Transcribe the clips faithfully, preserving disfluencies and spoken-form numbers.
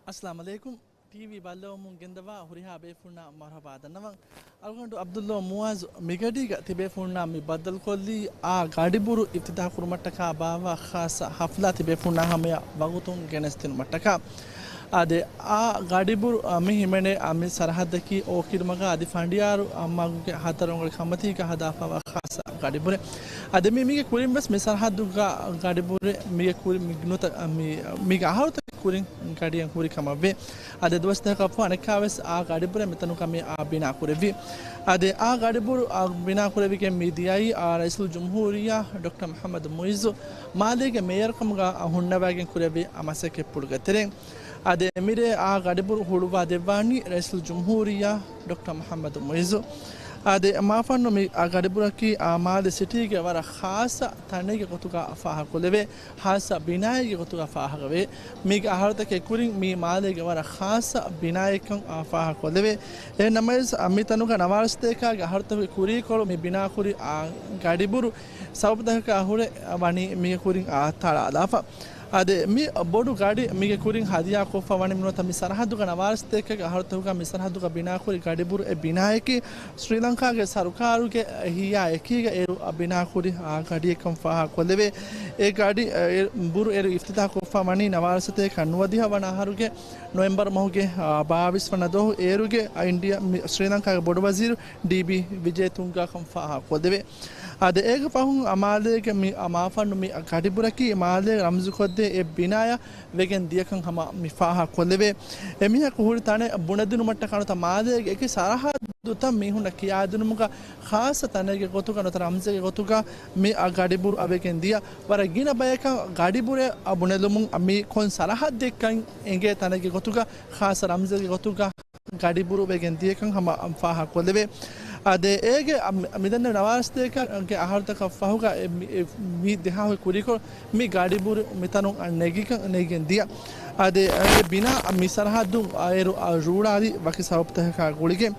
އައްސަލާމު ޢަލައިކުމް. ޓީވީ ބައްލަވަމުން ގެންދަވާ ހުރިހާ ބޭފުޅުންނާ މަރުޙަބާ ދަންނަވަން. އަޅުގަނޑު ޢަބްދުﷲ މުޢާޒު މިގަޑީގަ ތިބޭފުޅުންނާ މި ބައްދަލުކޮށްލީ އާ ގަޑިބުރު އިފްތިތާޙު ކުރުމަށްޓަކާ ބާއްވާ ޚާއްޞަ ޙަފްލާ ތިބޭފުޅުންނާ ހަމަޔަށް ވަގުތުން ގެނެސްދިނުމަށްޓަކާ. އާދެ، އާ ގަޑިބުރު، އާ، މި ހިމެނޭ، އާ، މި ސަރަޙައްދަކީ އޯކިޑް މަގާ އަދި ފަނޑިޔާރު، އާ، މަގުގެ ހަތަރު އަނގަޅި ކަމަތީގަ ހަދާފަވާ ޚާއްޞަ ގަޑިބުރެއް. އަދި މި، މީގެ ކުރިން ވެސް މި ސަރަޙައްދުގަ ގަޑިބުރެއް މީގެ ކުރި، މި ނުތަ-، މި، މީގެ އަހަރުތަކެއް ކުރިން ގަޑިއެއް ހުރި ކަމަށްވޭ. އަދި ދުވަސް ދެހަކަށްފަހު އަނެއްކާވެސް އާ ގަޑިބުރެއް މިތަނުގަ މި އާ ބިނާ ކުރެއްވި. އަދި އާ ގަޑިބުރު އާ ބިނާ ކުރެވިގެން މި ދިޔައީ އާ ރައީސުލް ޖުމްހޫރިއްޔާ ޑޮކްޓަރ މުޙައްމަދު މުޢިއްޒު މާލޭގެ މޭޔަރުކަމުގަ ހުންނަވައިގެން ކުރެއްވި އާ މަސައްކަތްޕުޅުގެ ތެރެއިން. އަދި މިރޭ އާ ގަޑިބުރު ހުޅުވާ ދެއްވާނީ ރައީސުލް ޖުމްހޫރިއްޔާ ޑޮކްޓަރ މުޙައްމަދު މުޢިއްޒު. އާދެ، މާފަންނު މި އާ ގަޑިބުރަކީ އާ މާލެ ސިޓީގެ ވަރަށް ޚާއްޞަ ތަނެއްގެ ގޮތުގަ ފާހަގަކޮށްލެވޭ، ޚާއްޞަ ބިނާއެއްގެ ގޮތުގަ ފާހަގަވޭ. މީގެ އަހަރުތަކެއް ކުރިން މީ މާލޭގެ ވަރަށް ޚާއްޞަ ބިނާއެއްކަން އާ ފާހަގަކޮށްލެވޭ. އެހެން ނަމަވެސް، އާ، މިތަނުގަ ނަވާރަ ސަތޭކާގެ އަހަރުތަކުގެ ކުރީކޮޅު މި ބިނާކުރި އާ ގަޑިބުރު ސަބަބުތަކަކާ ހުރެ ވަނީ މީގެ ކުރިން އާ ތަޅާލާފަ. އާދެ، މި ބޮޑު ގަޑި މީގެ ކުރިން ހަދިޔާކޮށްފަ ވަނީ މިނުވަތަ މި ސަރަހައްދުގަ ނަވާރަ ސަތޭކަގެ އަހަރުތަކުގަ މި ސަރަހައްދުގަ ބިނާކުރި ގަޑިބުރު އެ ބިނާޔަކީ ސްރީލަންކާގެ ސަރުކާރުގެ އެހީއާ އެކީގަ އޭރު ބިނާކުރި އާ ގަޑިއެއްކަން ފާހަގަކޮށްލެވޭ. އެ ގަޑި، އެ، ބުރު އޭރު އިފްތިތާޙުކޮށްފަ ވަނީ ނަވާރަ ސަތޭކަ ނުވަދިހަ ވަނަ އަހަރުގެ ނޮވެމްބަރު މަހުގެ، އާ، ބާވީސް ވަނަ ދުވަހު އޭރުގެ، އާ، އިންޑިއާ، މި، ސްރީލަންކާގެ ބޮޑުވަޒީރު ޑީބީ ވިޖޭތުންގާ ކަން ފާހަގަކޮށްލެވޭ. އާދެ، އޭގެ ފަހުން މާލޭގެ މި، އާ، މާފަންނު މި ގަޑިބުރަކީ މާލޭ ރަމްޒުކޮށްދޭ އެ ބިނާޔަށް ވެގެން ދިޔަކަން ހަމަ މި ފާހަގަކޮށްލެވޭ. އެމީހަކު ހުރި ތަނެއް ބުނެދިނުމަށްޓަކާ ނުވަތަ މާލޭގެ އެކި ސަރަހައްދުތައް މީހުންނަށް ކިޔާދިނުމުގަ ޚާއްޞަ ތަނެއްގެ ގޮތުގަ ނުވަތަ ރަމްޒެއްގެ ގޮތުގަ މި އާ ގަޑިބުރު އަވެގެން ދިޔަ. ވަރަށް ގިނަ ބަޔަކަށް ގަޑިބުރެއް އާ ބުނެލުމުން އާ މީ ކޮން ސަރަހައްދެއްކަން އެނގޭ ތަނެއްގެ ގޮތުގަ ޚާއްޞަ ރަމްޒެއްގެ ގޮތުގަ ގަޑިބުރު ވެގެން ދިޔަކަން ހަމަ ފާހަގަކޮށްލެވޭ. އާދެ، އޭގެ އާ މިދެންނެވި ނަވާރަ ސަތޭކަގެ އަހަރުތަކަށް ފަހުގަ އެ މި، އެ މި ދިހަ ހުރި ކުރީކޮޅު މި ގަޑިބުރު މިތަނުން ނެގިކަން ނެގިގެން ދިޔަ. އާދެ، އެ ބިނާ މި ސަރަހައްދު އޭރު ރޫޅާލި ވަކި ސަބަބުތަކަކާ ގުޅިގެން.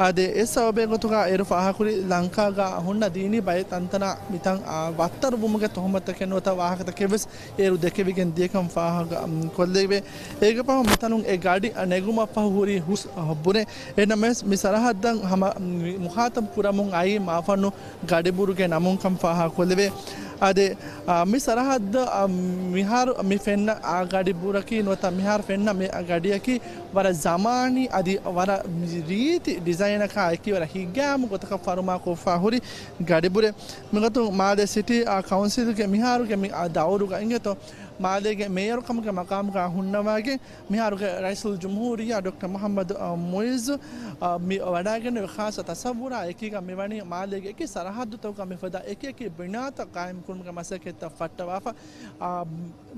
އާދެ، އެ ސަބަބެއް ގޮތުގަ އޭރު ފާހަގަކުރި ލަންކާގަ ހުންނަ ދީނީ ބައެއް ތަންތަނާ މިތަން އާ ވައްތަރުވުމުގެ ތުހުމަތުތަކެއް ނުވަތަ ވާހަކަތަކެއް ވެސް އޭރު ދެކެވިގެން ދިޔަކަން ފާހަގަ، އަމް، ކޮށްލެވޭ. އޭގެ ފަހު މިތަނުން އެ ގަޑި ނެގުމަށް ފަހު ހުރި ހުސް ބުރެ. އެހެންނަމަވެސް މި ސަރަހައްދަށް ހަމަ މި މުޚާތަބް ކުރަމުން އައީ މާފަންނު ގަޑިބުރުގެ ނަމުން ކަން ފާހަގަކޮށްލެވޭ. އާދެ، އާ، މި ސަރަހައްދަށް، އާ، މިހާރު މި ފެންނަ އާ ގަޑިބުރަކީ ނުވަތަ މިހާރު ފެންނަ މި ގަޑިއަކީ ވަރަށް ޒަމާނީ އަދި ވަރަށް ރީތި ޑިޒައިނަކާ އެކީ ވަރަށް ހިތްގައިމު ގޮތަކަށް ފަރުމާ ކޮށްފާ ހުރި ގަޑިބުރެއް. މިގޮތުން މާލެ ސިޓީ އާ ކައުންސިލްގެ މިހާރުގެ މި އާ ދައުރުގަ އިނގޭތޯ، މާލޭގެ މޭޔަރުކަމުގެ މަގާމުގަ ހުންނަވައިގެން މިހާރުގެ ރައީސުލް ޖުމްހޫރިއްޔާ ޑޮކްޓަރ މުޙައްމަދު، އާ، މުޢިއްޒު، އާ، މި ވަޑައިގެންނެވި ޚާއްޞަ ތަޞައްވުރާ އެކީގަ މިވަނީ މާލޭގެ އެކި ސަރަހައްދުތަކުގަ މިފަދަ އެކި އެކި ބިނާތައް ޤާއިމްކުރުމުގެ މަސައްކަތްތައް ފައްޓަވާފަ. އާ،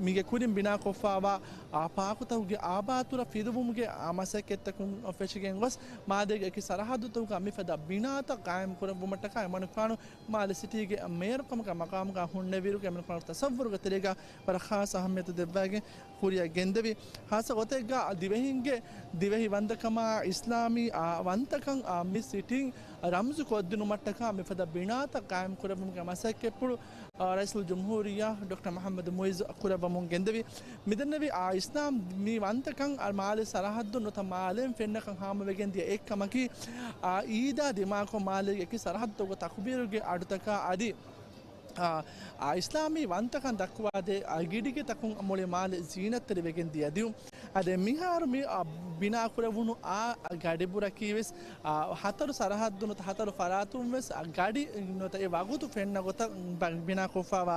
މީގެ ކުރިން ބިނާކޮށްފާވާ، އާ، ޕާކުތަކުގެ އާބާތުރަ ފިލުވުމުގެ، އާ، މަސައްކަތްތަކުން ފެށިގެން ގޮސް، މާލޭގެ އެކި ސަރަހައްދުތަކުގަ މިފަދަ ބިނާތައް ޤާއިމް ކުރެއްވުމަށްޓަކާ އެމަނިކުފާނު މާލެ ސިޓީގެ މޭޔަރުކަމުގެ މަޤާމުގަ ހުންނެވިއިރުގެ އެމަނިކުފާނު ތަޞައްވުރުގެ ތެރޭގަ ވަރަށް ޚާއްޞަ އަހައްމިއްޔަތު ދެއްވައިގެން ކުރިއަށް ގެންދެވި. ޚާއްޞަ ގޮތެއްގަ ދިވެހިންގެ ދިވެހި ވަންތަކަމާ، އިސްލާމީ، އާ، ވަންތަކަން، އާ، މި ސިޓީން ރަމްޒު ކޮށްދިނުމަށްޓަކާ މިފަދަ ބިނާތައް ޤާއިމް ކުރެއްވުމުގެ މަސައްކަތްޕުޅު، އާ، ރައީސުލް ޖުމްހޫރިއްޔާ ޑޮކްޓަރ މުޙައްމަދު މުޢިއްޒު ކުރައްވަމުން ގެންދެވި. މިދެންނެވި، އާ، އިސްލާމް މި ވަންތަކަން، އާ، މާލެ ސަރަހައްދުން ނުވަތަ މާލެން ފެންނަކަން ހާމަވެގެން ދިޔަ އެއްކަމަކީ، އާ، އީދާ ދިމާކޮށް މާލޭގެ އެކި ސަރަހައްދުތަކުގަ ތަކުބީރުގެ އަޑުތަކާ އަދި އާ، އާ، އިސްލާމީ ވަންތަކަން ދައްކުވާދޭ، އާ، ގިޑިގެތަކުން މުޅި މާލެ ޒީނަތްތެރިވެގެން ދިޔަ ދިއުން. އަދި މިހާރު މި، އާ، ބިނާކުރެވުނު އާ ގަޑިބުރަކީ ވެސް، އާ، ހަތަރު ސަރަހައްދު ނުވަތަ ހަތަރު ފަރާތުން ވެސް، އާ، ގަޑި ނުވަތަ އެ ވަގުތު ފެންނަ ގޮތަށް ބަ-، ބިނާކޮށްފާވާ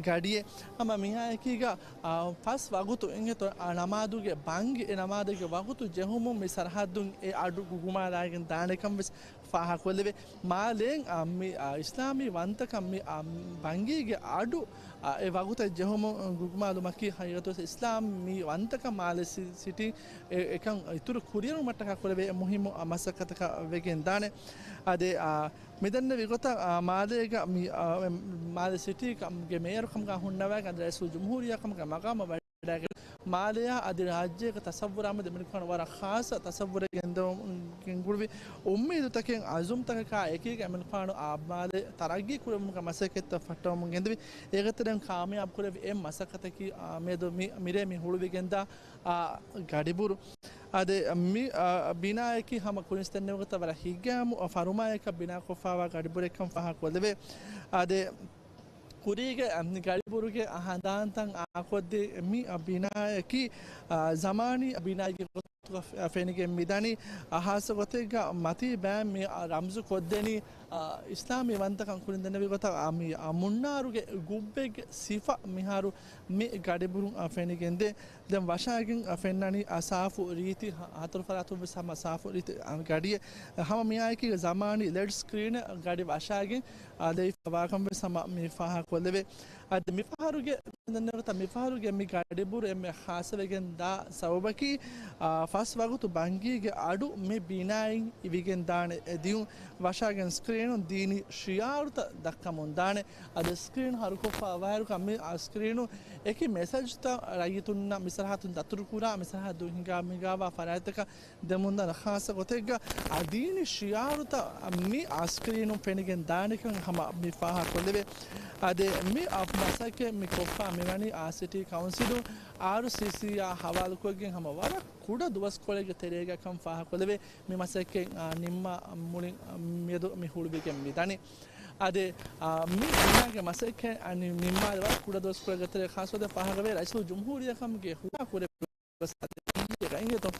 ގަޑިއެއް. ހަމަ މިހާއެކީގަ، އާ، ފަސް ވަގުތު އިނގޭތޯ، އާ، ނަމާދުގެ ބަންގި، އެ ނަމާދުގެ ވަގުތު ޖެހުމުން މި ސަރަހައްދުން އެ އަޑު ގުގުމާލާގެން ދާނެކަން ވެސް ފާހަގަކޮށްލެވޭ. މާލޭން، އާ، މި، އާ، އިސްލާމީ ވަންތަކަން މި، އާ، ބަންގީގެ އަޑު، އާ، އެ ވަގުތަށް ޖެހުމުން ގުގުމާލުމަކީ ހަގީގަތުވެސް އިސްލާމީ ވަންތަކަން މާލެ ސި-، ސިޓީ އެ-، އެކަން އިތުރު ކުރިއެރުމަށްޓަކާ ކުރެވޭ މުހިއްމު، އާ، މަސައްކަތަކަށް ވެގެން ދާނެ. އާދެ، އާ، މިދެންނެވި ގޮތަށް، އާ، މާލޭގަ މި، އާ، މާލެ ސިޓީގެ މޭޔަރުކަމުގަ ހުންނަވައިގެން އަދި ރައީސުލް ޖުމްހޫރިއްޔާ ކަމުގެ މަގާމަށް ވަޑައިގެން މާލެއާ އަދި ރާއްޖޭގެ ތަސައްވުރާމެދު އެމަނިކުފާނު ވަރަށް ޚާއްޞަ ތަސައްވުރެއް ގެންދަވަމުން ގެންގުޅުވި އުއްމީދުތަކެއް އަޒުމްތަކަކާ އެކީގަ އެމަނިކުފާނު އާ މާލެ ތަރައްގީ ކުރެއްވުމުގެ މަސައްކަތްތައް ފައްޓަވަމުން ގެންދެވި. އޭގެ ތެރެއިން ކާމިޔާބު ކުރެއްވި އެއް މަސައްކަތަކީ އާ މިއަދު މި، މިރޭ މި ހުޅުވިގެންދާ އާ ގަޑިބުރު. އާދެ، މި، އާ، ބިނާއަކީ ހަމަ ކުރިންސް ދެންނެވިގޮތަށް ވަރަށް ހިތްގައިމު ފަރުމާއަކަށް ބިނާކޮށްފާވާ ގަޑިބުރެއްކަން ފާހަގަކޮށްލެވޭ. އާދެ، ކުރީގެ، އަ، މި ގަޑިބުރުގެ ހަނދާންތައް އާކޮށްދޭ މި، އަ، ބިނާއަކީ، އާ، ޒަމާނީ ބިނާއެއްގެ ގޮތުގަ ފެ-، އަ، ފެނިގެން މިދަނީ. އަ، ހާއްސަ ގޮތެއްގަ މަތީ ބައިން މި، އަ، ރަމްޒު ކޮށްދެނީ، އާ، އިސްލާމީ ވަންތަކަން ކުރިން ދެންނެވި ގޮތަށް، އާ، މި، އަ، މުންނާރުގެ ގުއްބެއްގެ ސިފަ މިހާރު މި ގަޑިބުރުން، އަ، ފެނިގެންދޭ. ދެން ވަށާގެން، އަ، ފެންނަނީ، އަ، ސާފު ރީތި ހަ-، ހަތަރު ފަރާތުން ވެސް ހަމަ ސާފު ރީތި، އަ، ގަޑިއެއް. ހަމަ މިއާއެކީގަ ޒަމާނީ ލެޑް ސްކްރީން ގަޑި ވަށާގެން، އާ، ލެވިފަވާކަން ވެސް ހަމަ މި ފާހަގަކޮށްލެވޭ. އަދި މިފަހަރުގެ، މިފަހަރުގެ މި ގަޑިބުރު އެންމެ ޚާއްޞަވެގެން ދާ ސަބަބަކީ، އާ، ފަސް ވަގުތު ބަންގީގެ އަޑު މި ބިނާއިން އިވިގެން ދާނެ އެ ދިޔުން. ވަށާގެން ސްކްރީނުން ދީނީ ޝިޢާރުތައް ދައްކަމުން ދާނެ. އަދި ސްކްރީން ހަރުކޮށްފަ އަވަހައިރުގަ މި، އާ، ސްކްރީނުން އެކި މެސެޖްތައް ރައްޔިތުންނަށް މި ސަރަހައްދުން ދަތުރުކުރާ، މި ސަރަހައްދުން ހިނގާ މި ހިނގާވާ ފަރާތްތަކަށް ދެމުންދާނެ. ޚާއްޞަ ގޮތެއްގަ އާ ދީނީ ޝިޢާރުތައް މި އާ ސްކްރީނުން ފެނިގެން ދާނެކަން ހަމަ މި ފާހަގަކޮށްލެވޭ. އާދެ، މި އާ މަސައްކަތް މި ކޮށްފަ މިވަނީ އާ ސިޓީ ކައުންސިލުން، އާރްސީސީއާ ހަވާލުކޮށްގެން ހަމަ ވަރަށް ކުޑަ ދުވަސްކޮޅެއްގެ ތެރޭގަ ކަން ފާހަގަކޮށްލެވޭ. މި މަސައްކަތް، އާ، ނިންމާ މުޅިން، އާ، މިއަދު މި ހުޅުވިގެން މިދަނީ. އާދެ، އާ، މި ބިނާގެ މަސައްކަތް، އާ، ނި-، ނިންމާލެވާ ކުޑަ ދުވަސްކޮޅެއްގެ ތެރޭ ޚާއްޞަ ގޮތެއް ފާހަގަވޭ ރައީސުލްޖުމްހޫރިއްޔާ ކަމުގެ ހުރިހާ ކުރެއްވި ގޮތް އަދި އިނގޭތޯ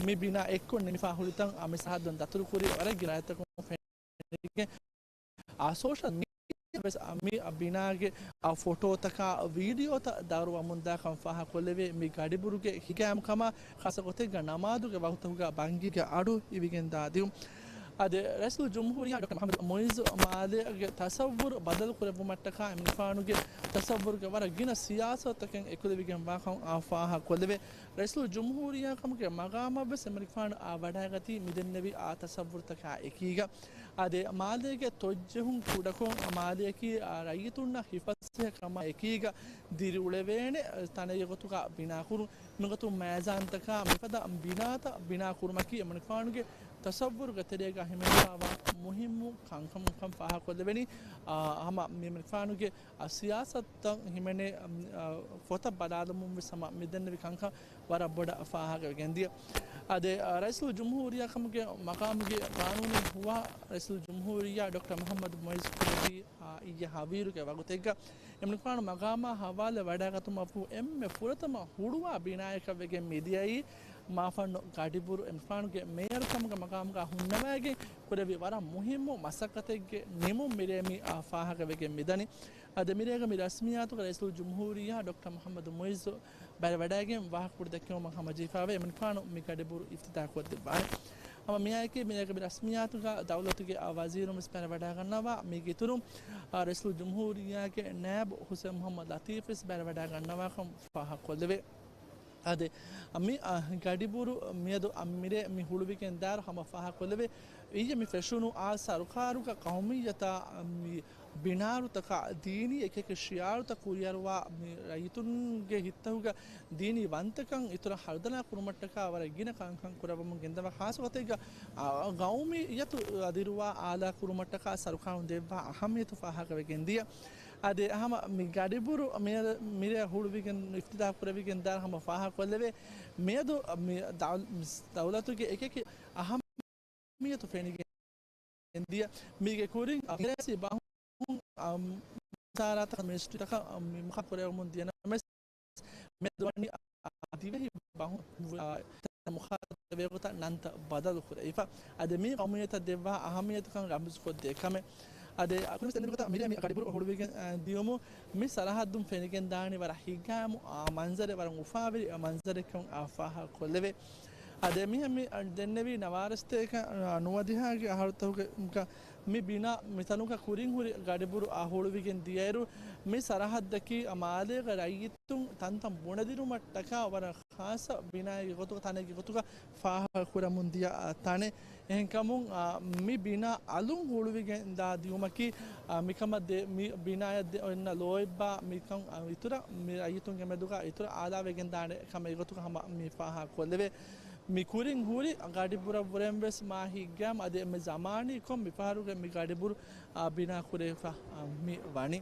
މި ބިނާ އެއްކޮށް ނިމިފާ ހުރިތަން، އާ، މި ސަރަހައްދުން ދަތުރުކުރި ވަރަށް ގިނަ އަތްތަކުން ފެނިގެން، އާ، ސޯޝަލް މީޑިއާ ވެސް، އާ، މި، އާ، ބިނާގެ، އާ، ފޮޓޯތަކާ ވީޑިއޯތައް ދައުރުވަމުންދާކަން ފާހަގަކޮށްލެވޭ. މި ގަޑިބުރުގެ ހިތްގައިމުކަމާ ޚާއްޞަ ގޮތެއްގަ ނަމާދުގެ ވަގުތުގަ ބަންގީގެ އަޑު އިވިގެންދާ ދިޔުން. އަދި ރައީސުލްޖުމްހޫރިއްޔާ ޑޮކްޓަރ މުޙައްމަދު މުޢިއްޒު މާލޭގެ ތަސައްވުރު ބަދަލުކުރެއްވުމަށްޓަކާ އެމަނިކުފާނުގެ ތަސައްވުރުގެ ވަރަށް ގިނަ ސިޔާސަތުތަކެއް އެކުލެވިގެންވާކަން އާ ފާހަގަކޮށްލެވޭ. ރައީސުލްޖުމްހޫރިއްޔާ ކަމުގެ މަގާމަށްވެސް އެމަނިކުފާނު އާ ވަޑައިގަތީ މިދެންނެވި އާ ތަސައްވުރުތަކާ އެކީގަ. އާދެ، މާލޭގެ ތޮއްޖެހުން ކުޑަކޮށް، މާލެއަކީ، އާ، ރައްޔިތުންނަށް ހިފަސިހަކަމާ އެކީގަ ދިރިއުޅެވޭނެ ތަނެއްގެ ގޮތުގަ ބިނާކުރުން. މިގޮތުން މައިޒާންތަކާ މިފަދަ ބިނާތައް ބިނާކުރުމަކީ އެމަނިކުފާނުގެ ތަސައްވުރުގެ ތެރޭގަ ހިމެނިފައިވާ މުހިއްމު ކަންކަމަކަން ފާހަގަކޮށްލެވެނީ. އާ، ހަމަ މި އެމަނިކުފާނުގެ، އާ، ސިޔާސަތުތައް ހިމެނޭ، އާ، ފޮތަށް ބަލާލުމުން ވެސް ހަމަ މިދެންނެވި ކަންކަން ވަރަށް ބޮޑަށް ފާހަގަވެގެންދިޔަ. އާދެ، އާ، ރައީސުލްޖުމްހޫރިއްޔާ ކަމުގެ މަގާމުގެ ގާނޫނީ ހުވާ ރައީސުލްޖުމްހޫރިއްޔާ ޑޮކްޓަރ މުޙައްމަދު މުޢިއްޒު ކުރެއްވީ، އާ، އިއްޔެ ހަވީރުގެ ވަގުތެއްގަ އެމަނިކުފާނު މަގާމާ ހަވާލުވެ ވަޑައިގަތުމަށްފަހު އެންމެ ފުރަތަމަ ހުޅުވާ ބިނާއަކަށް ވެގެން މިދިޔައީ މާފަންނު ގަޑިބުރު. އެމަނިކުފާނުގެ މޭޔަރު ކަމުގެ މަގާމުގަ ހުންނަވައިގެން ކުރެއްވި ވަރަށް މުހިއްމު މަސައްކަތެއްގެ ނިމުން މިރޭ މި، އާ، ފާހަގަވެގެން މިދަނީ. އަދި މިރޭގަ މި ރަސްމިއްޔާތުގަ ރައީސުލްޖުމްހޫރިއްޔާ ޑޮކްޓަރ މުޙައްމަދު މުޢިއްޒު ބައިވެވަޑައިގެން ވާހަކަ ކުރި ދެއްކެވުމަށް ހަމަޖެހިފައިވެ އެމަނިކުފާނު މި ގަޑިބުރު އިފްތިތާޙް ކޮށްދެއްވާނެ. ހަމަ މިއާއެކީ މިރޭގެ މި ރަސްމިއްޔާތުގަ ދައުލަތުގެ، އާ، ވަޒީރުން ވެސް ބައިވެވަޑައިގަންނަވާ، މީގެ އިތުރުން، އާ، ރައީސުލްޖުމްހޫރިއްޔާގެ ނައިބު ޙުސައިން މުޙައްމަދު ލަތީފް ވެސް ބައިވެވަޑައިގަންނަވާކަން ފާހަގަކޮށްލެވޭ. އާދެ، މި، އާ، ގަޑިބުރު މިއަދު، އާ، މިރޭ މި ހުޅުވިގެން ދާއިރު ހަމަ ފާހަގަކޮށްލެވޭ. އިއްޔެ މި ފެށުނު އާ ސަރުކާރުގަ ޤައުމިއްޔަތާ މި ބިނާރުތަކާ ދީނީ އެކިއެކި ޝިޢާރުތައް ކުރިއަރުވާ މި ރައްޔިތުންގެ ހިތްތަކުގަ ދީނީ ވަންތަކަން އިތުރަށް ހަރުދަނާ ކުރުމަށްޓަކާ ވަރަށް ގިނަ ކަންކަން ކުރައްވަމުން ގެންދަވާ ޚާއްޞަ ގޮތެއްގަ، އާ، ޤައުމިއްޔަތު ދިރުވާ އާލާ ކުރުމަށްޓަކާ ސަރުކާރުން ދެއްވާ އަހައްމިޔަތު ފާހަގަވެގެން ދިޔަ. އާދެ، ހަމަ މި ގަޑިބުރު މި، މިރޭ ހުޅުވިގެން އިފްތިތާޙް ކުރެވިގެން ދާއިރު ހަމަ ފާހަގަކޮށްލެވޭ. މިއަދު މި ދައު-، ދައުލަތުގެ އެކިއެކި އަހައް މިއްޔަތު ފެނިގެން ދިޔަ. މީގެ ކުރިން އިނގިރޭސި ބަހުން، އަ، ވުޒާރާތަކަށް މިނިސްޓްރީތަކަށް، އަ، މި މުޚާ ކުރެވެމުން ދިޔަ ނަމަވެސް، މިއަދު ވަނީ، އަ، ދިވެހި ބަހުން، އަ، މުޚާތަބެއްގެ ގޮތަށް ނަންތައް ބަދަލު ކުރެވިފަ. އަދި މި ޤައުމިއްޔަތަށް ދެއްވާ އަހައްމިޔަތުކަން ރަމްޒުކޮށްދޭ ކަމެއް. އަދި ކުރިން ދެންނެވި ގޮތަށް މިރޭ މި ގަޑިބުރު ހުޅުވިގެން، އަ، ދިޔުމު މި ސަރަހައްދުން ފެނިގެން ދާނީ ވަރަށް ހިތްގައިމު، އާ، މަންޒަރެއް، ވަރަށް އުފާވެރި މަންޒަރެއްކަން އާ ފާހަގަކޮށްލެވޭ. އާދެ، މިހެން މި ދެންނެވީ ނަވާރަސަތޭކަ ނުވަދިހައިގެ އަހަރުތަކުގަ މި ބިނާ މިތަނުގަ ކުރިން ހުރި ގަޑިބުރު އާ ހުޅުވިގެން ދިޔައިރު، މި ސަރަހައްދަކީ މާލޭގެ ރައްޔިތުން ތަންތަން ބުނެދިނުމަށްޓަކާ ވަރަށް ޚާއްޞަ ބިނާއެއްގެ ގޮތުގަ، ތަނެއްގެ ގޮތުގަ ފާހަގަކުރަމުން ދިޔަ، އާ، ތަނެއް. އެހެންކަމުން، އާ، މި ބިނާ އަލުން ހުޅުވިގެން ދާ ދިއުމަކީ، އާ، މިކަމަށް ދޭ، މި ބިނާޔަށް ދޭ އޮންނަ ލޯތްބާ މިކަން، އާ، އިތުރަށް މި ރައްޔިތުންގެ މެދުގަ އިތުރަށް އާލާވެގެން ދާނެ ކަމެއް ގޮތުގަ ހަމަ މި ފާހަގަކޮށްލެވޭ. މި ކުރިން ހުރި ގަޑިބުރަށްވުރެން ވެސް މާ ހިތްގައިމު އަދި އެންމެ ޒަމާނީ ކޮން މި ފަހަރުގެ މި ގަޑިބުރު، އާ، ބިނާ ކުރެވިފަ، އާ، މި ވަނީ.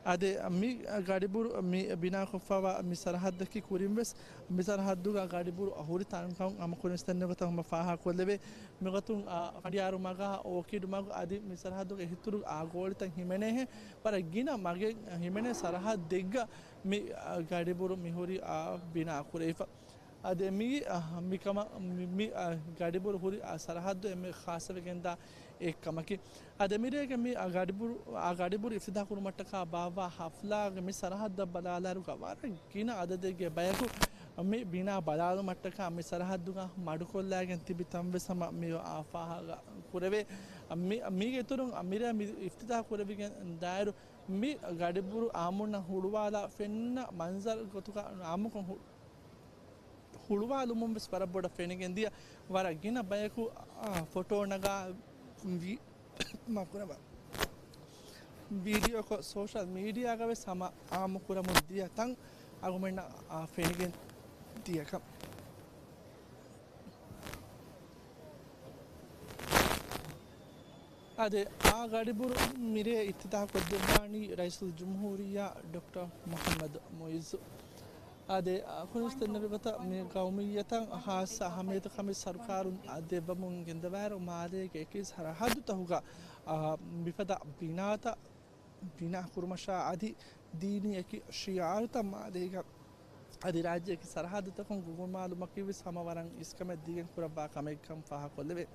އަދި މި ގަޑިބުރު މި ބިނާކޮށްފަވާ މި ސަރަހައްދަކީ ކުރިން ވެސް މި ސަރަހައްދުގަ ގަޑިބުރު ހުރި ތަންކަން ހަމަ ކުރިން ސްތެންނެ ގޮތަށް ހަމަ ފާހަގަކޮށްލެވޭ. މިގޮތުން، އާ، ފަނޑިޔާރު މަގާ އޯކިޑް މަގު އަދި މި ސަރަހައްދުގެ އިތުރު އާ ގޯޅިތައް ހިމެނޭހެން ވަރަށް ގިނަ މަގެއް ހިމެނޭ ސަރަހައްދެއްގަ މި، އާ، ގަޑިބުރު މި ހުރި، އާ، ބިނާ ކުރެވިފަ. އަދި މި، އަ، މިކަމަށް މި، މި، އަ، ގަޑިބުރު ހުރި، އަ، ސަރަހައްދު އެންމެ ޚާއްޞަވެގެންދާ އެއްކަމަކީ. އަދި މިރޭގެ މި، އަ، ގަޑިބުރު، އަ، ގަޑިބުރު އިފްތިތާހު ކުރުމަށްޓަކާ ބާއްވާ ހަފްލާގެ މި ސަރަހައްދަށް ބަލާލާއިރުގަ ވަރަށް ގިނަ އަދަދެއްގެ ބަޔަކު މި ބިނާ ބަލާލުމަށްޓަކާ މި ސަރަހައްދުގަ މަޑުކޮށްލާގެން ތިބި ތަންވެސް ހަމަ މި އާ ފާހަގަ ކުރެވޭ. މި، މީގެ އިތުރުން މިރޭ މި އިފްތިތާހު ކުރެވިގެން ދާއިރު މި ގަޑިބުރު އާއްމުންނަށް ހުޅުވާލާ ފެންނަ މަންޒަރު ގޮތުގަ އާއްމުކޮށް ހު-، ހުޅުވާލުމުން ވެސް ވަރަށް ބޮޑަށް ފެނިގެން ދިޔަ. ވަރަށް ގިނަ ބަޔަކު، އާ، ފޮޓޯ ނަގާ ވީ-، މާފުކުރައްވާ. ވީޑިއޯކޮށް ސޯޝަލް މީޑިއާގަ ވެސް ހަމަ އާއްމު ކުރަމުން ދިޔަ ތަން އަޅުގަނޑުމެންނަށް، އާ، ފެނިގެން ދިޔަކަން. އާދެ، އާ ގަޑިބުރު މިރޭ އިފްތިތާހު ކޮށްދެއްވާނީ ރައީސުލްޖުމްހޫރިއްޔާ ޑޮކްޓަރ މުޙައްމަދު މުޢިއްޒު. އާދެ، ކުރިން ސްތެންނެވި ގޮތަށް މި ގައުމިއްޔަތަށް ޚާއްޞަ އަހައްމިއްޔަތު ކަމެއް ސަރުކާރުން ދެއްވަމުން ގެންދަވާއިރު، މާލޭގެ އެކި ސަރަހައްދުތަކުގަ، އާ، މިފަދަ ބިނާތައް ބިނާ ކުރުމަށާ އަދި ދީނީ އެކި ޝިޢާރުތައް މާލޭގަ އަދި ރާއްޖޭގެ ސަރަހައްދުތަކުން ގުގުމާލުމަކީ ވެސް ހަމަ ވަރަށް އިސްކަމެއް ދީގެން ކުރައްވާ ކަމެއްކަން ފާހަގަކޮށްލެވޭ.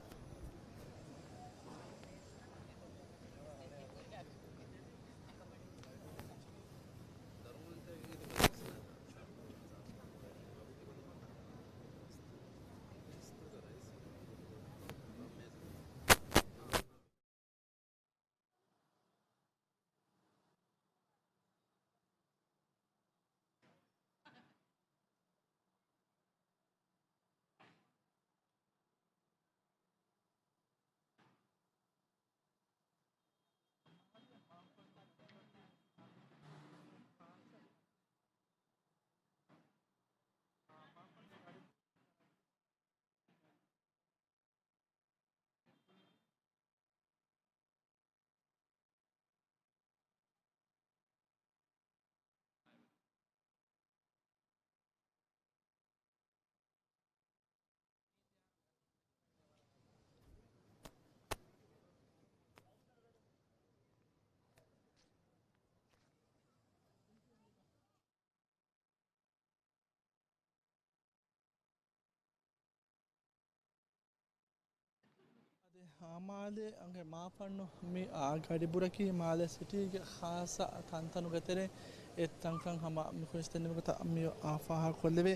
އާ، މާލޭގެ މާފަންނު މި، އާ، ގަޑިބުރަކީ މާލޭ ސިޓީގެ ޚާއްޞަ ތަންތަނުގެ ތެރެއިން އެއް ތަންކަން ހަމަ މި ކުރިން ސްތެންނެވި ގޮތަށް މި، އާ، ފާހަގަކޮށްލެވޭ.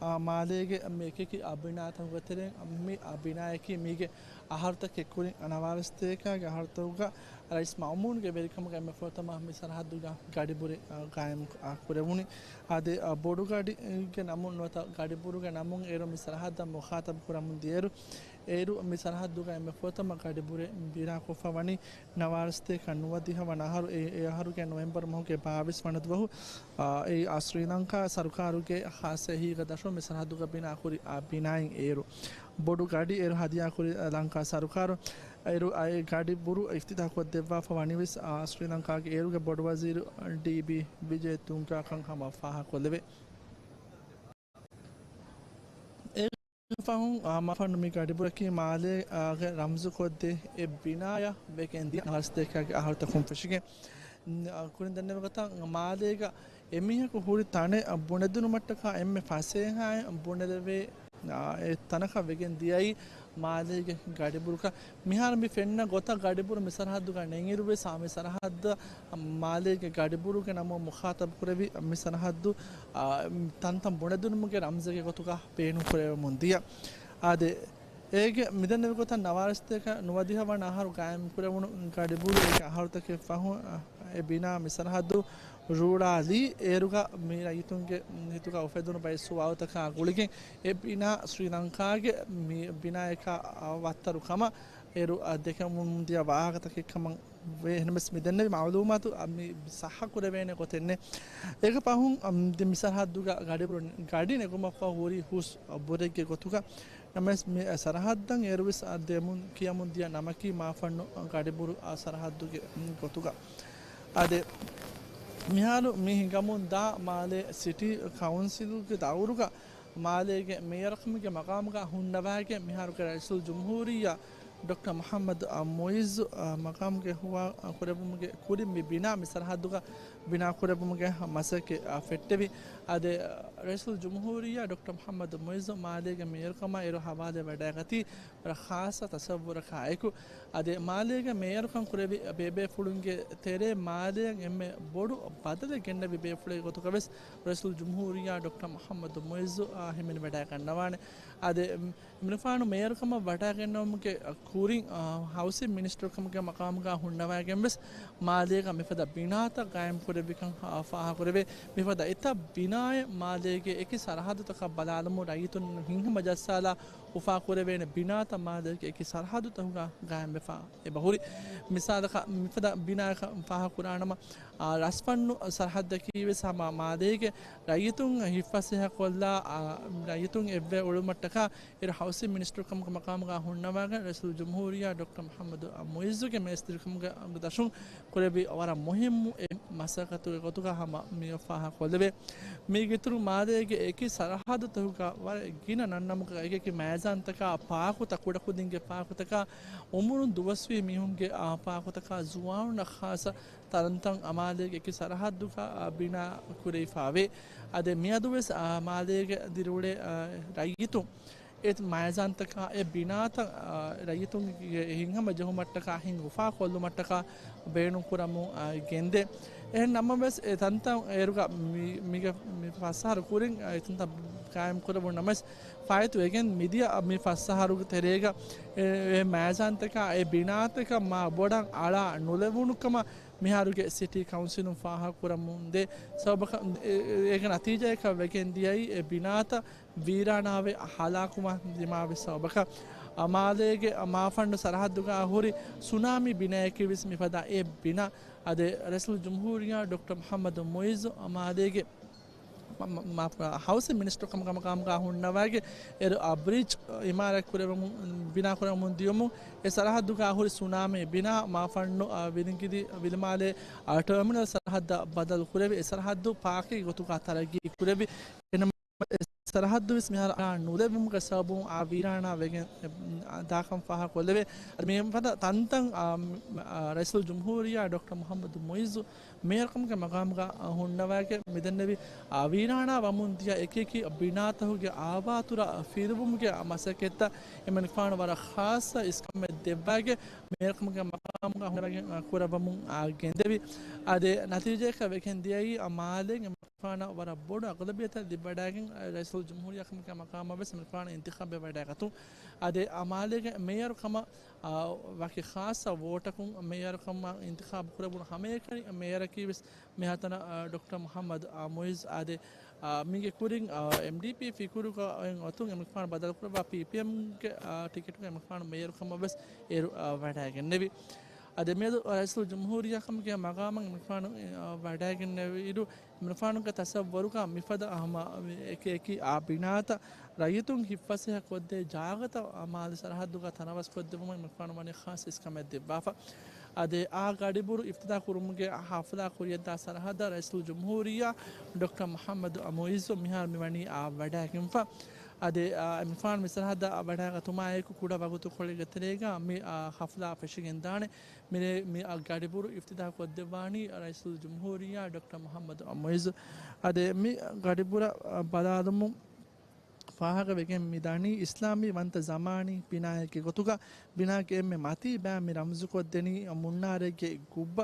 އާ، މާލޭގެ މި އެކިއެކި، އާ، ބިނާތަކުގެ ތެރެއިން މި، އާ، ބިނާޔަކީ މީގެ އަހަރުތަކެއް ކުރިން ނަވާރަ ސަތޭކާގެ އަހަރުތަކުގަ ރައީސް މައުމޫންގެ ވެރިކަމުގަ އެންމެ ފުރަތަމަ މި ސަރަހައްދުގަ ގަޑިބުރެއް، އާ، ގާއިމް، އާ، ކުރެވުނީ. އާދެ، އާ، ބޮޑު ގަޑިގެ ނަމުން ނުވަތަ ގަޑިބުރުގެ ނަމުން އޭރު މި ސަރަހައްދަށް މުޚާތަބް ކުރަމުން ދިޔައިރު، އޭރު މި ސަރަހައްދުގަ އެންމެ ފުރަތަމަ ގަޑިބުރެއް ބިނާކޮށްފަ ވަނީ ނަވާރަ ސަތޭކަ ނުވަދިހަ ވަނަ އަހަރު، އެ، އެ އަހަރުގެ ނޮވެމްބަރު މަހުގެ ބާވީސް ވަނަ ދުވަހު، އާ، އެއީ، އާ، ސްރީލަންކާ ސަރުކާރުގެ ޚާއްޞަ އެހީގަ ދަށުން މި ސަރަހައްދުގަ ބިނާކުރި، އާ، ބިނާއިން އޭރު ބޮޑު ގަޑި އޭރު ހަދިޔާކުރި، އާ، ލަންކާ ސަރުކާރު. އޭރު އައި ގަޑި ބުރު އިފްތިތާހު ކޮށްދެއްވާފަ ވަނީވެސް، އާ، ސްރީލަންކާގެ އޭރުގެ ބޮޑުވަޒީރު ޑީ ބީ ވިޖޭ ތުންގާ ކަން ހަމަ ފާހަގަކޮށްލެވޭ. އޭގެ ފަހުން، އާ، މާފަންނު މި ގަޑިބުރަކީ މާލޭ، އާ، ގެ ރަމްޒުކޮށްދޭ އެއް ބިނާޔަށް ވެގެން ދިޔަ ނަވާރަ ސަތޭކާގެ އަހަރުތަކުން ފެށިގެން. އާ، ކުރިން ދެންނެވި ގޮތަށް މާލޭގަ އެމީހަކު ހުރި ތަނެއް ބުނެދިނުމަށްޓަކާ އެންމެ ފަސޭހައިން ބުނެލެވޭ، އާ، އެ ތަނަކަށް ވެގެން ދިޔައީ މާލޭގެ ގަޑިބުރުކަން. މިހާރު މި ފެންނަ ގޮތަށް ގަޑިބުރު މި ސަރަހައްދުގަ ނެތްއިރުވެސް، އާ، މި ސަރަހައްދަށް މާލޭގެ ގަޑިބުރުގެ ނަމުން މުޚާތަބް ކުރެވި މި ސަރަހައްދު، އާ، ތަންތަން ބުނެދިނުމުގެ ރަމްޒެއްގެ ގޮތުގަ ބޭނުން ކުރެވެމުން ދިޔަ. އާދެ، އޭގެ މިދެންނެވި ގޮތަށް ނަވާރަ ސަތޭކަ ނުވަދިހަ ވަނަ އަހަރު ގާއިމް ކުރެވުނު ގަޑިބުރު އޭގެ އަހަރުތަކެއް ފަހުން، އާ، އެ ބިނާ މި ސަރަހައްދު ރޫޅާލީ އޭރުގަ މި ރައްޔިތުންގެ ހިތުގަ އުފެދުނު ބައެއް ސުވާލުތަކާ ގުޅިގެން، އެ ބިނާ ސްރީލަންކާގެ މި ބިނާޔަކާ ވައްތަރު ކަމަށް އޭރު ދެކެމުން ދިޔަ ވާހަކަތަކެއް ކަމަށް ވޭ. އެހެންވެސް މި ދެންނެވި މައުލޫމާތު މި ސައްހަ ކުރެވޭނެ ގޮތެއް ނެތް. އޭގެ ފަހުން މި ސަރަހައްދުގަ ގަޑިބުރު ގަޑި ނެގުމަށްފަހު ހުރި ހުސް ބުރެއްގެ ގޮތުގަ ނަމަވެސް، މި ސަރަހައްދަށް އޭރުވެސް ދެމުން ކިޔަމުން ދިޔަ ނަމަކީ މާފަންނު ގަޑިބުރު ސަރަހައްދުގެ ގޮތުގަ. އާދެ، މިހާރު މި ހިނގަމުން ދާ މާލޭ ސިޓީ ކައުންސިލުގެ ދައުރުގަ މާލޭގެ މޭޔަރުކަމުގެ މަގާމުގަ ހުންނަވައިގެން މިހާރުގެ ރައީސުލް ޖުމްހޫރިއްޔާ ޑޮކްޓަރ މުޙައްމަދު މުޢިއްޒު މަގާމުގެ ހުވާ ކުރެއްވުމުގެ ކުރިން މި ބިނާ މި ސަރަހައްދުގަ ބިނާ ކުރެއްވުމުގެ މަސައްކަތް ފެއްޓެވި. އާދެ، ރައީސުލް ޖުމްހޫރިއްޔާ ޑޮކްޓަރ މުޙައްމަދު މުޢިއްޒު މާލޭގެ މޭޔަރުކަމާ އޭރު ހަވާލުވެވަޑައިގަތީ ވަރަށް ޚާއްޞަ ތަސައްވުރަކާއެކު. އަދި މާލޭގެ މޭޔަރުކަން ކުރެއްވި ބޭބޭފުޅުންގެ ތެރޭ މާލޭއަށް އެންމެ ބޮޑު ބަދަލެއް ގެންނެވި ބޭފުޅެއް ގޮތުގަވެސް ރައީސުލް ޖުމްހޫރިއްޔާ ޑޮކްޓަރ މުޙައްމަދު މުޢިއްޒު އާ ހިމެނިވަޑައިގަންނަވާނެ. އަދި އިމްރާން މޭޔަރުކަމަށް ވަޑައިގެންނެވުމުގެ ކުރިން، އާ، ހައުސިން މިނިސްޓަރުކަމުގެ މަޤާމުގަ ހުންނަވައިގެން ވެސް މާލޭގަ މިފަދަ ބިނާތައް ގާއިމް ކުރެއްވިކަން، އާ، ފާހަގަކުރެވޭ. މިފަދަ އެތައް ބިނާއެއް މާލޭގެ އެކި ސަރަހައްދުތަކަށް ބަލާލުމުން ރައްޔިތުން ހިތްހަމަ ޖައްސާލާ އުފާކުރެވޭނެ ބިނާތައް މާލޭގެ އެކި ސަރަހައްދުތަކުގަ ގާއިމްވެފަ އެބަހުރި. މިސާލަކަށް މިފަދަ ބިނާއަކަށް ފާހަގަކުރާނަމަ، އާ، ރަސްފަންނު ސަރަހައްދަކީ ވެސް ހަމަ މާލޭގެ ރައްޔިތުން ހިތްފަސޭހަކޮށްލާ، އާ، ރައްޔިތުން އެއްވެ އުޅުމަށްޓަކާ އޭރު ހައުސިން މިނިސްޓަރު ކަމުގެ މަޤާމުގަ ހުންނަވާގެން ރައީސުލް ޖުމްހޫރިއްޔާ ޑޮކްޓަރ މުޙައްމަދު މުޢިއްޒުގެ މޭސްތިރިކަމުގެ ދަށުން ކުރެއްވި ވަރަށް މުހިއްމު އެއް މަސައްކަތުގެ ގޮތުގަ ހަމަ މި ފާހަގަކޮށްލެވޭ. މީގެ އިތުރު މާލޭގެ އެކި ސަރަހައްދުތަކުގަ ވަރަށް ގިނަ ނަންނަމުގަ އެކި އެކި މައިޒާންތަކާ ޕާކުތައް، ކުޑަކުދިންގެ ޕާކުތަކާ، އުމުރުން ދުވަސްވީ މީހުންގެ، އާ، ޕާކުތަކާ، ޒުވާނުންނަށް ޚާއްޞަ ތަންތަން މާލޭގެ އެކި ސަރަހައްދުގަ، އާ، ބިނާ ކުރެވިފަވޭ. އަދި މިއަދުވެސް، އާ، މާލޭގެ ދިރިއުޅޭ، އާ، ރައްޔިތުން އެ މައިޒާންތަކާ އެ ބިނާތައް، އާ، ރައްޔިތުންގެ ހިތްހަމަ ޖެހުމަށްޓަކާ ހިތް އުފާކޮށްލުމަށްޓަކާ ބޭނުންކުރަމުން، އާ، ގެންދޭ. އެހެން ނަމަވެސް، އެ ތަންތަން އޭރުގަ މި، މީގެ މި ފަސް އަހަރު ކުރިން، އާ، އެތަންތަން ގާއިމް ކުރެވުނު ނަމަވެސް، ފާއިތުވެގެން މިދިޔަ މި ފަސް އަހަރުގެ ތެރޭގަ އެ، އެ މައިޒާންތަކާ އެ ބިނާތަކަށް މާ ބޮޑަށް އަޅާ ނުލެވުނު ކަމަށް މިހާރުގެ ސިޓީ ކައުންސިލުން ފާހަގަކުރަމުންދޭ. ސަބަބަކަށް އެ، އެ، އޭގެ ނަތީޖާއަކަށް ވެގެން ދިޔައީ އެ ބިނާތައް ވީރާނާވެ ހަލާކުވާ ދިމާވި ސަބަބަކަށް، އާ، މާލޭގެ މާފަންނު ސަރަހައްދުގަ ހުރި ސުނާމީ ބިނާއަކީ ވެސް މިފަދަ އެއް ބިނާ. އަދި ރައީސުލް ޖުމްހޫރިއްޔާ ޑޮކްޓަރ މުޙައްމަދު މުޢިއްޒު މާލޭގެ މ-، މ-، މާ-، ހައުސިން މިނިސްޓަރު ކަމުގަ މަޤާމުގަ ހުންނަވައިގެން އޭރު، އާ، ބްރިޖް އިމާރާތް ކުރެވެމުން، ބިނާ ކުރެވެމުން ދިޔުމުން އެ ސަރަހައްދުގަ ހުރި ސުނާމީ ބިނާ މާފަންނު، އާ، ވިލިނގިދި ވިލިމާލޭ، އާ، ޓަރމިނަލް ސަރަހައްދަށް ބަދަލު ކުރެވި، އެ ސަރަހައްދު ޕާކީ ގޮތުގަ ތަރައްގީ ކުރެވި. އެނަމަ އެ ސަރަހައްދު ވެސް މިހާރު އަޅާ ނުލެވުމުގެ ސަބަބުން އާ ވީރާނާ ވެގެން، އެ، ދާކަން ފާހަގަކޮށްލެވޭ. އަދި މިފަދަ ތަންތަން، އާ، އާ، ރައީސުލް ޖުމްހޫރިއްޔާ ޑޮކްޓަރ މުޙައްމަދު މުޢިއްޒު މޭޔަރުކަމުގެ މަގާމުގަ ހުންނަވައިގެން މިދެންނެވި، އާ، ވީރާނާ ވަމުން ދިޔަ އެކި އެކި ބިނާތަކުގެ އާވާތުރަށް ފިލުވުމުގެ މަސައްކަތްތައް އެމަނިކުފާނު ވަރަށް ޚާއްޞަ އިސްކަމެއް ދެއްވައިގެން މޭޔަރުކަމުގެ މަގާމުގަ ހުންނަވައިގެން، އާ، ކުރައްވަމުން، އާ، ގެންދެވި. އާދެ، ނަތީޖާއަކަށް ވެގެން ދިޔައީ، އާ، މާލޭގެ އެމަނިކުފާނަށް ވަރަށް ބޮޑު އަޣުލަބިއްޔަތެއް ލިބިވަޑައިގެން، އާ، ރައީސުލް ޖުމްހޫރިއްޔާ ކަމުގެ މަގާމަށް ވެސް އެމަނިކުފާނު އިންތިޚާބެއް ވަޑައިގަތުން. އާދެ، އާ، މާލޭގެ މޭޔަރު ކަމަށް އާ، ވަކި ޚާއްޞަ ވޯޓަކުން މޭޔަރު ކަމަށް އިންތިޚާބު ކުރެވުނު ހަމައެކަނި މޭޔަރަކީ ވެސް މިހާތަނަށް، އާ، ޑޮކްޓަރ މުޙައްމަދު، އާ، މުޢިއްޒު. އާދެ، އާ، މީގެ ކުރިން، އާ، އެމްޑީޕީ ފިކުރުގަ އޮތުން އެމަނިކުފާނު ބަދަލުކުރައްވާ ޕީޕީއެމްގެ، އާ، ޓިކެޓުގަ އެމަނިކުފާނު މޭޔަރު ކަމަށް ވެސް އޭރު، އާ، ވަޑައިގެންނެވި. އަދި މިއަދު ރައީސުލް ޖުމްހޫރިއްޔާ ކަމުގެ މަގާމަށް އެމަނިކުފާނު، އާ، ވަޑައިގެންނެވިއިރު، އެމަނިކުފާނުގެ ތަސައްވަރުގަ މިފަދަ ހަމަ އެކި އެކި އާ ބިނާތައް ރައްޔިތުން ހިތްފަސޭހަ ކޮށްދޭ ޖާގަތައް މާލެ ސަރަހައްދުގަ ތަނަވަސް ކޮށްދެއްވުމަށް އެމަނިކުފާނު ވަނީ ޚާއްޞަ އިސްކަމެއް ދެއްވާފަ. އަދި އާ ގަޑިބުރު އިފްތިތާހް ކުރުމުގެ ހަފްލާ ކުރިއަށްދާ ސަރަހައްދަށް ރައީސުލް ޖުމްހޫރިއްޔާ ޑޮކްޓަރ މުޙައްމަދު މުޢިއްޒު މިހާރު މިވަނީ އާ ވަޑައިގެންފަ. އަދި، އާ، އެމަނިކުފާނު މި ސަރަހައްދަށް ވަޑައިގަތުމާއެކު ކުޑަ ވަގުތުކޮޅެއްގެ ތެރޭގަ މި، އާ، ހަފްލާ ފެށިގެންދާނެ. މިރޭ މި ގަޑިބުރު އިފްތިތާހް ކޮށްދެއްވާނީ ރައީސުލް ޖުމްހޫރިއްޔާ ޑޮކްޓަރ މުޙައްމަދު މުޢިއްޒު. އަދި މި ގަޑިބުރަށް ބަލާލުމުން ފާހަގަވެގެން މި ދަނީ އިސްލާމީ ވަންތަ ޒަމާނީ ބިނާއެއްގެ ގޮތުގަ ބިނާގެ އެންމެ މަތީ ބައި މި ރަމްޒުކޮށްދެނީ މުންނާރެއްގެ ގުއްބަ.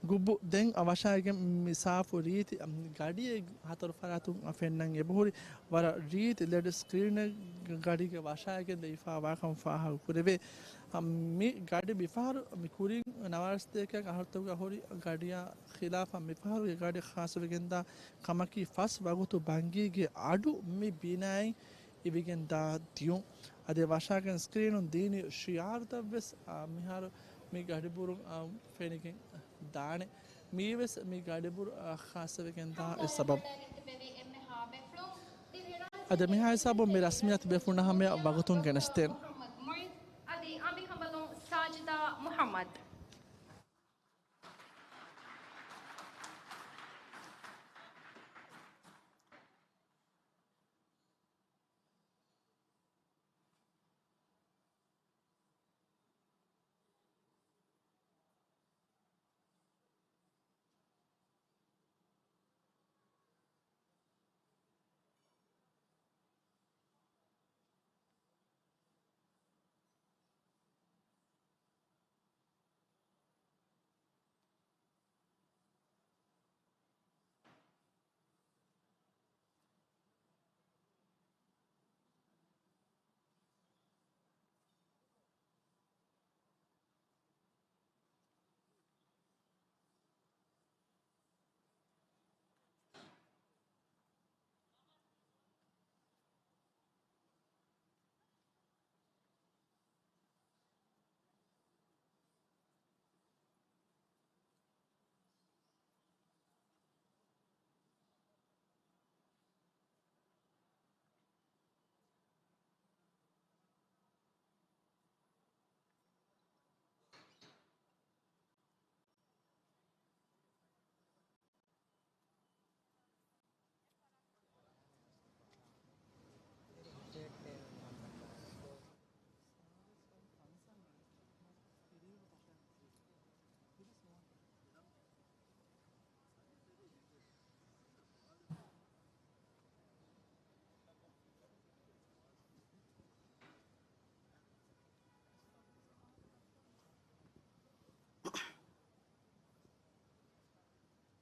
ގުބު ދެން ވަށާގެން މި ސާފު ރީތި ގަޑިއެއް ހަތަރު ފަރާތުން ފެންނަން އެބަހުރި. ވަރަށް ރީތި ލެޑް ސްކްރީނެއް ގަޑީގެ ވަށާގެން ދެވިފަ ވާކަން ފާހަގަ ކުރެވޭ. މި ގަޑި މިފަހަރު މި ކުރިން ނަވާރަސްތޭކަ އަހަރުތަކުގަ ހުރި ގަޑިއާ ޚިލާފަށް މިފަހަރުގެ ގަޑި ޚާއްސަވެގެންދާ ކަމަކީ ފަސް ވަގުތު ބަންގީގެ އަޑު މި ބިނާއިން އިވިގެން ދާ ދިޔުން. އަދި ވަށާގެން ސްކްރީނުން ދީނީ ޝިޢާރުތައްވެސް، އާ، މިހާރު މި ގަޑިބުރުން، އާ، ފެނިގެން ދާނެ. މީވެސް މި ގަޑިބުރު، އާ، ޚާއްސަވެގެން ދާ އެއް ސަބަބު. އަދި މިހާ ހިސާބުން މި ރަސްމިއްޔާތު ބޭފުޅުންނާ ހަމަޔަށް ވަގުތުން ގެނެސްދޭން. އަދި އަނބިކަނބަލުން ސާޖިދާ މުޙައްމަދު.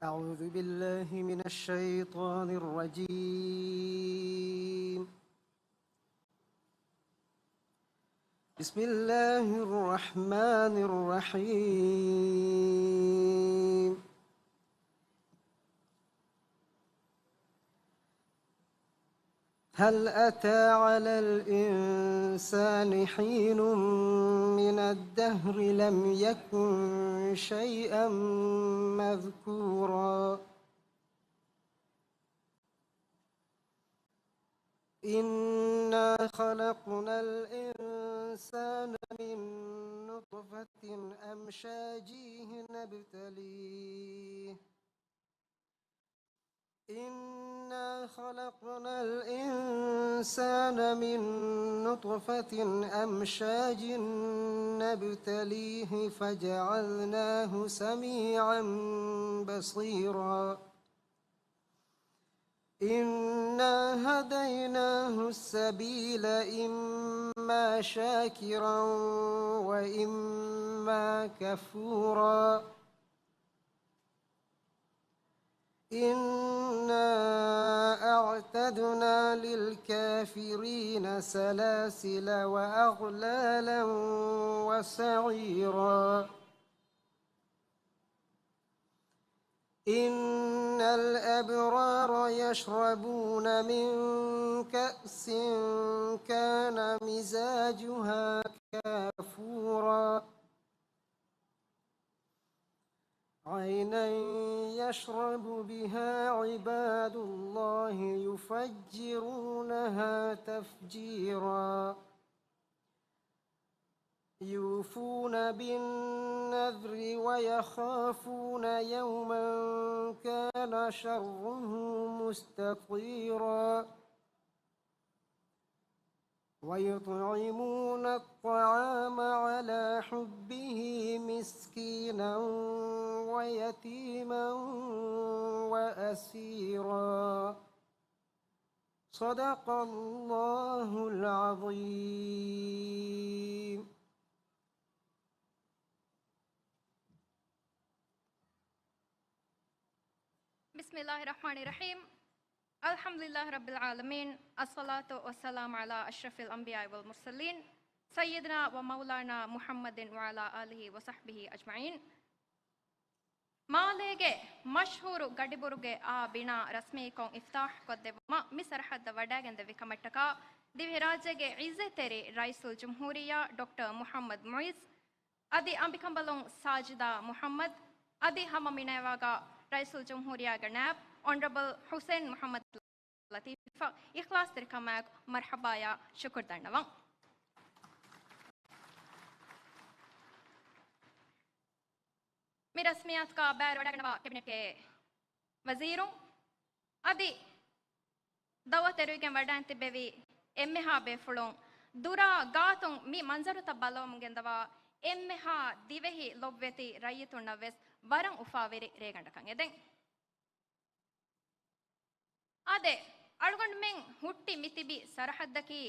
أعوذ بالله من الشيطان الرجيم. بسم الله الرحمن الرحيم. هل أتى على الإنسان حين من الدهر لم يكن شيئا مذكورا. إنا خلقنا الإنسان من نطفة أمشاج نبتليه إنا خلقنا الإنسان من نطفة أمشاج نبتليه فجعلناه سميعا بصيرا. إنا هديناه السبيل إما شاكرا وإما كفورا. إنا أعتدنا للكافرين سلاسل وأغلالا وسعيرا. إن الأبرار يشربون من كأس كان مزاجها كافورا. عينا يشرب بها عباد الله يفجرونها تفجيرا. يوفون بالنذر ويخافون يوما كان شره مستطيرا. ويطعمون الطعام على حبه مسكينا ويتيما وأسيرا. صدق الله العظيم. بسم الله الرحمن الرحيم. الحمد لله رب العالمين. الصلاة والسلام على أشرف الأنبياء والمرسلين سيدنا ومولانا محمد وعلى آله وصحبه أجمعين. މާލޭގެ މަޝްހޫރު ގަޑިބުރުގެ އާ ބިނާ ރަސްމީކޮށް އިފްތާޙް ކޮށްދެއްވުމަށް މި ސަރަޙައްދަށް ވަޑައިގެންދެއްވި ކަމަށްޓަކާ، ދިވެހިރާއްޖޭގެ ޢިއްޒަތްތެރި ރައީސުލްޖުމްހޫރިއްޔާ ޑޮކްޓަރ މުޙައްމަދު މުޢިއްޒު، އަދި އަނބިކަނބަލުން ސާޖިދާ މުޙައްމަދު، އަދި ހަމަ މިނައިވާގަ ރައީސުލްޖުމްހޫރިއްޔާގެ ނާއިބު އޮނަރަބަލް ޙުސައިން މުޙައްމަދު ލަތީފަށް އިޚްލާޞްތެރިކަމާއެކު މަރްޙަބާޔާ ޝުކުރު ދަންނަވަން. މި ރަސްމިއްޔާތުގަ ބައިވެރިވަޑައިގަންނަވާ ކެބިނެޓްގެ ވަޒީރުން އަދި ދައުވަތު އެރުވިގެން ވަޑައިން ތިއްބެވި އެންމެހާ ބޭފުޅުން، ދުރާ ގާތުން މި މަންޒަރުތައް ބައްލަވަމުން ގެންދަވާ އެންމެހާ ދިވެހި ލޮބުވެތި ރައްޔިތުންނަށް ވެސް ވަރަށް އުފާވެރި ރޭގަނޑަކަށް އެދެން. އާދެ، އަޅުގަނޑުމެން ހުއްޓި މި ތިބި ސަރަޙައްދަކީ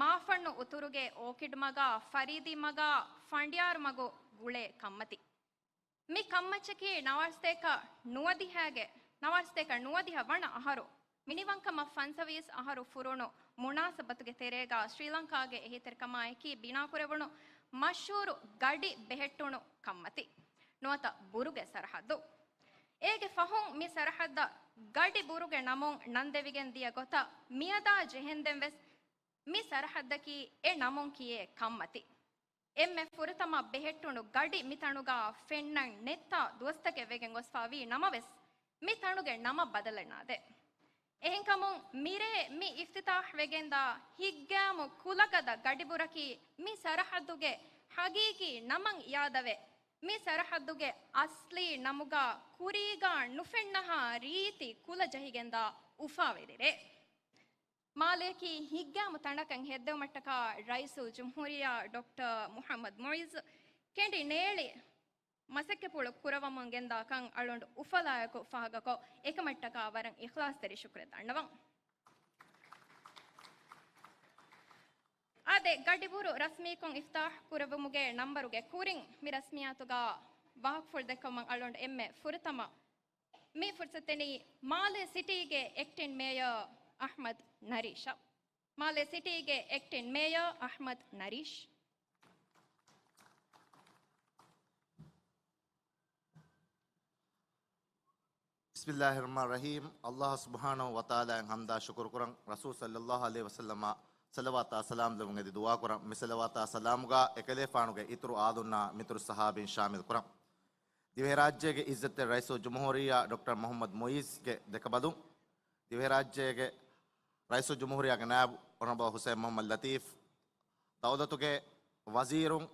މާފަންނު އުތުރުގެ އޯކިޑް މަގާ، ފަރީދީ މަގާ، ފަނޑިޔާރު މަގު ގުޅޭ ކަންމަތި. މި ކަންމައްޗަކީ ނަވާރަސަތޭކަ ނުވަދިހައިގެ، ނަވާރަސަތޭކަ ނުވަދިހަ ވަނަ އަހަރު، މިނިވަންކަމަށް ފަންސަވީސް އަހަރު ފުރުނު މުނާސަބަތުގެ ތެރޭގަ ސްރީލަންކާގެ އެހީތެރިކަމާއެކީ ބިނާކުރެވުނު މަޝްހޫރު ގަޑި ބެހެއްޓުނު ކަންމަތި. ނުވަތަ ބުރުގެ ސަރަޙައްދު. އޭގެ ފަހުން މި ސަރަޙައްދަށް ގަޑި ބުރުގެ ނަމުން ނަން ދެވިގެން ދިޔަ ގޮތަށް މިއަދާ ޖެހެންދެން ވެސް މި ސަރަޙައްދަކީ އެ ނަމުން ކިޔޭ ކަންމަތި. އެންމެ ފުރަތަމަ ބެހެއްޓުނު ގަޑި މި ތަނުގަ ފެންނަން ނެއްތާ ދުވަސްތަކެއް ވެގެން ގޮސްފަ ވީ ނަމަވެސް، މި ތަނުގެ ނަމަށް ބަދަލެއް ނާދޭ. އެހެންކަމުން މިރޭ މި އިފްތިތާޙް ވެގެންދާ ހިތްގައިމު ކުލަގަދަ ގަޑިބުރަކީ މި ސަރަޙައްދުގެ ޙަޤީޤީ ނަމަށް އިޔާދަވެ، މި ސަރަޙައްދުގެ އަސްލީ ނަމުގަ ކުރީގަ ނުފެންނަހާ ރީތި ކުލަ ޖެހިގެންދާ އުފާވެރި ރޭ. މާލެއަކީ ހިތްގައިމު ތަނަކަށް ހެއްދެވުމަށްޓަކާ ރައީސުލްޖުމްހޫރިއްޔާ ޑޮކްޓަރ މުޙައްމަދު މުޢިއްޒު ކެނޑި ނޭޅި މަސައްކަތްޕުޅު ކުރައްވަމުން ގެންދާ ކަން އަޅުގަނޑު އުފަލާއެކު ފާހަގަކޮށް، އެކަމަށްޓަކާ ވަރަށް އިޚްލާޞްތެރި ޝުކުރެއް ދަންނަވަން. އާދެ، ގަޑިބުރު ރަސްމީކޮށް އިފްތާޙް ކުރެއްވުމުގެ ނަންބަރުގެ ކުރިން މި ރަސްމިއްޔާތުގަ ވާހަކަފުޅު ދެއްކުމަށް އަޅުގަނޑު އެންމެ ފުރަތަމަ މި ފުރުޞަތު ދެނީ މާލެ ސިޓީގެ އެކްޓިން މޭޔަރ އަޙްމަދު ނަރީޝަށް. މާލެ ސިޓީގެ އެކްޓިން މޭޔަރ އަޙްމަދު ނަރީޝް. ބިސްމިއްލާހިއްރަޙްމާނިއްރަޙީމް. ﷲ ސުބްޙާނަހޫ ވަތަޢާލާއަށް ޙަމްދާ ޝުކުރު ކުރަން، ރަސޫލު ޞައްލައްލާހު ޢަލައިހި ވަސައްލަމަށް ޞަލަވާތާ ސަލާމް ލެވުން އެދި ދުޢާ ކުރަން. މި ޞަލަވާތާ ސަލާމުގަ އެކަލޭފާނުގެ އިތުރު އާލުންނާ މިތުރު ޞަޙާބީން ޝާމިލް ކުރަން. ދިވެހިރާއްޖޭގެ ޢިއްޒަތްތެރި ރައީސުލްޖުމްހޫރިއްޔާ ޑޮކްޓަރ މުޙައްމަދު މުޢިއްޒުގެ ދެކަބަލުން، ދިވެހިރާއްޖޭގެ ރައީސުލްޖުމްހޫރިއްޔާގެ ނާއިބު އޮނަރަބަލް ޙުސައިން މުޙައްމަދު ލަތީފް، ދައުލަތުގެ ވަޒީރުން،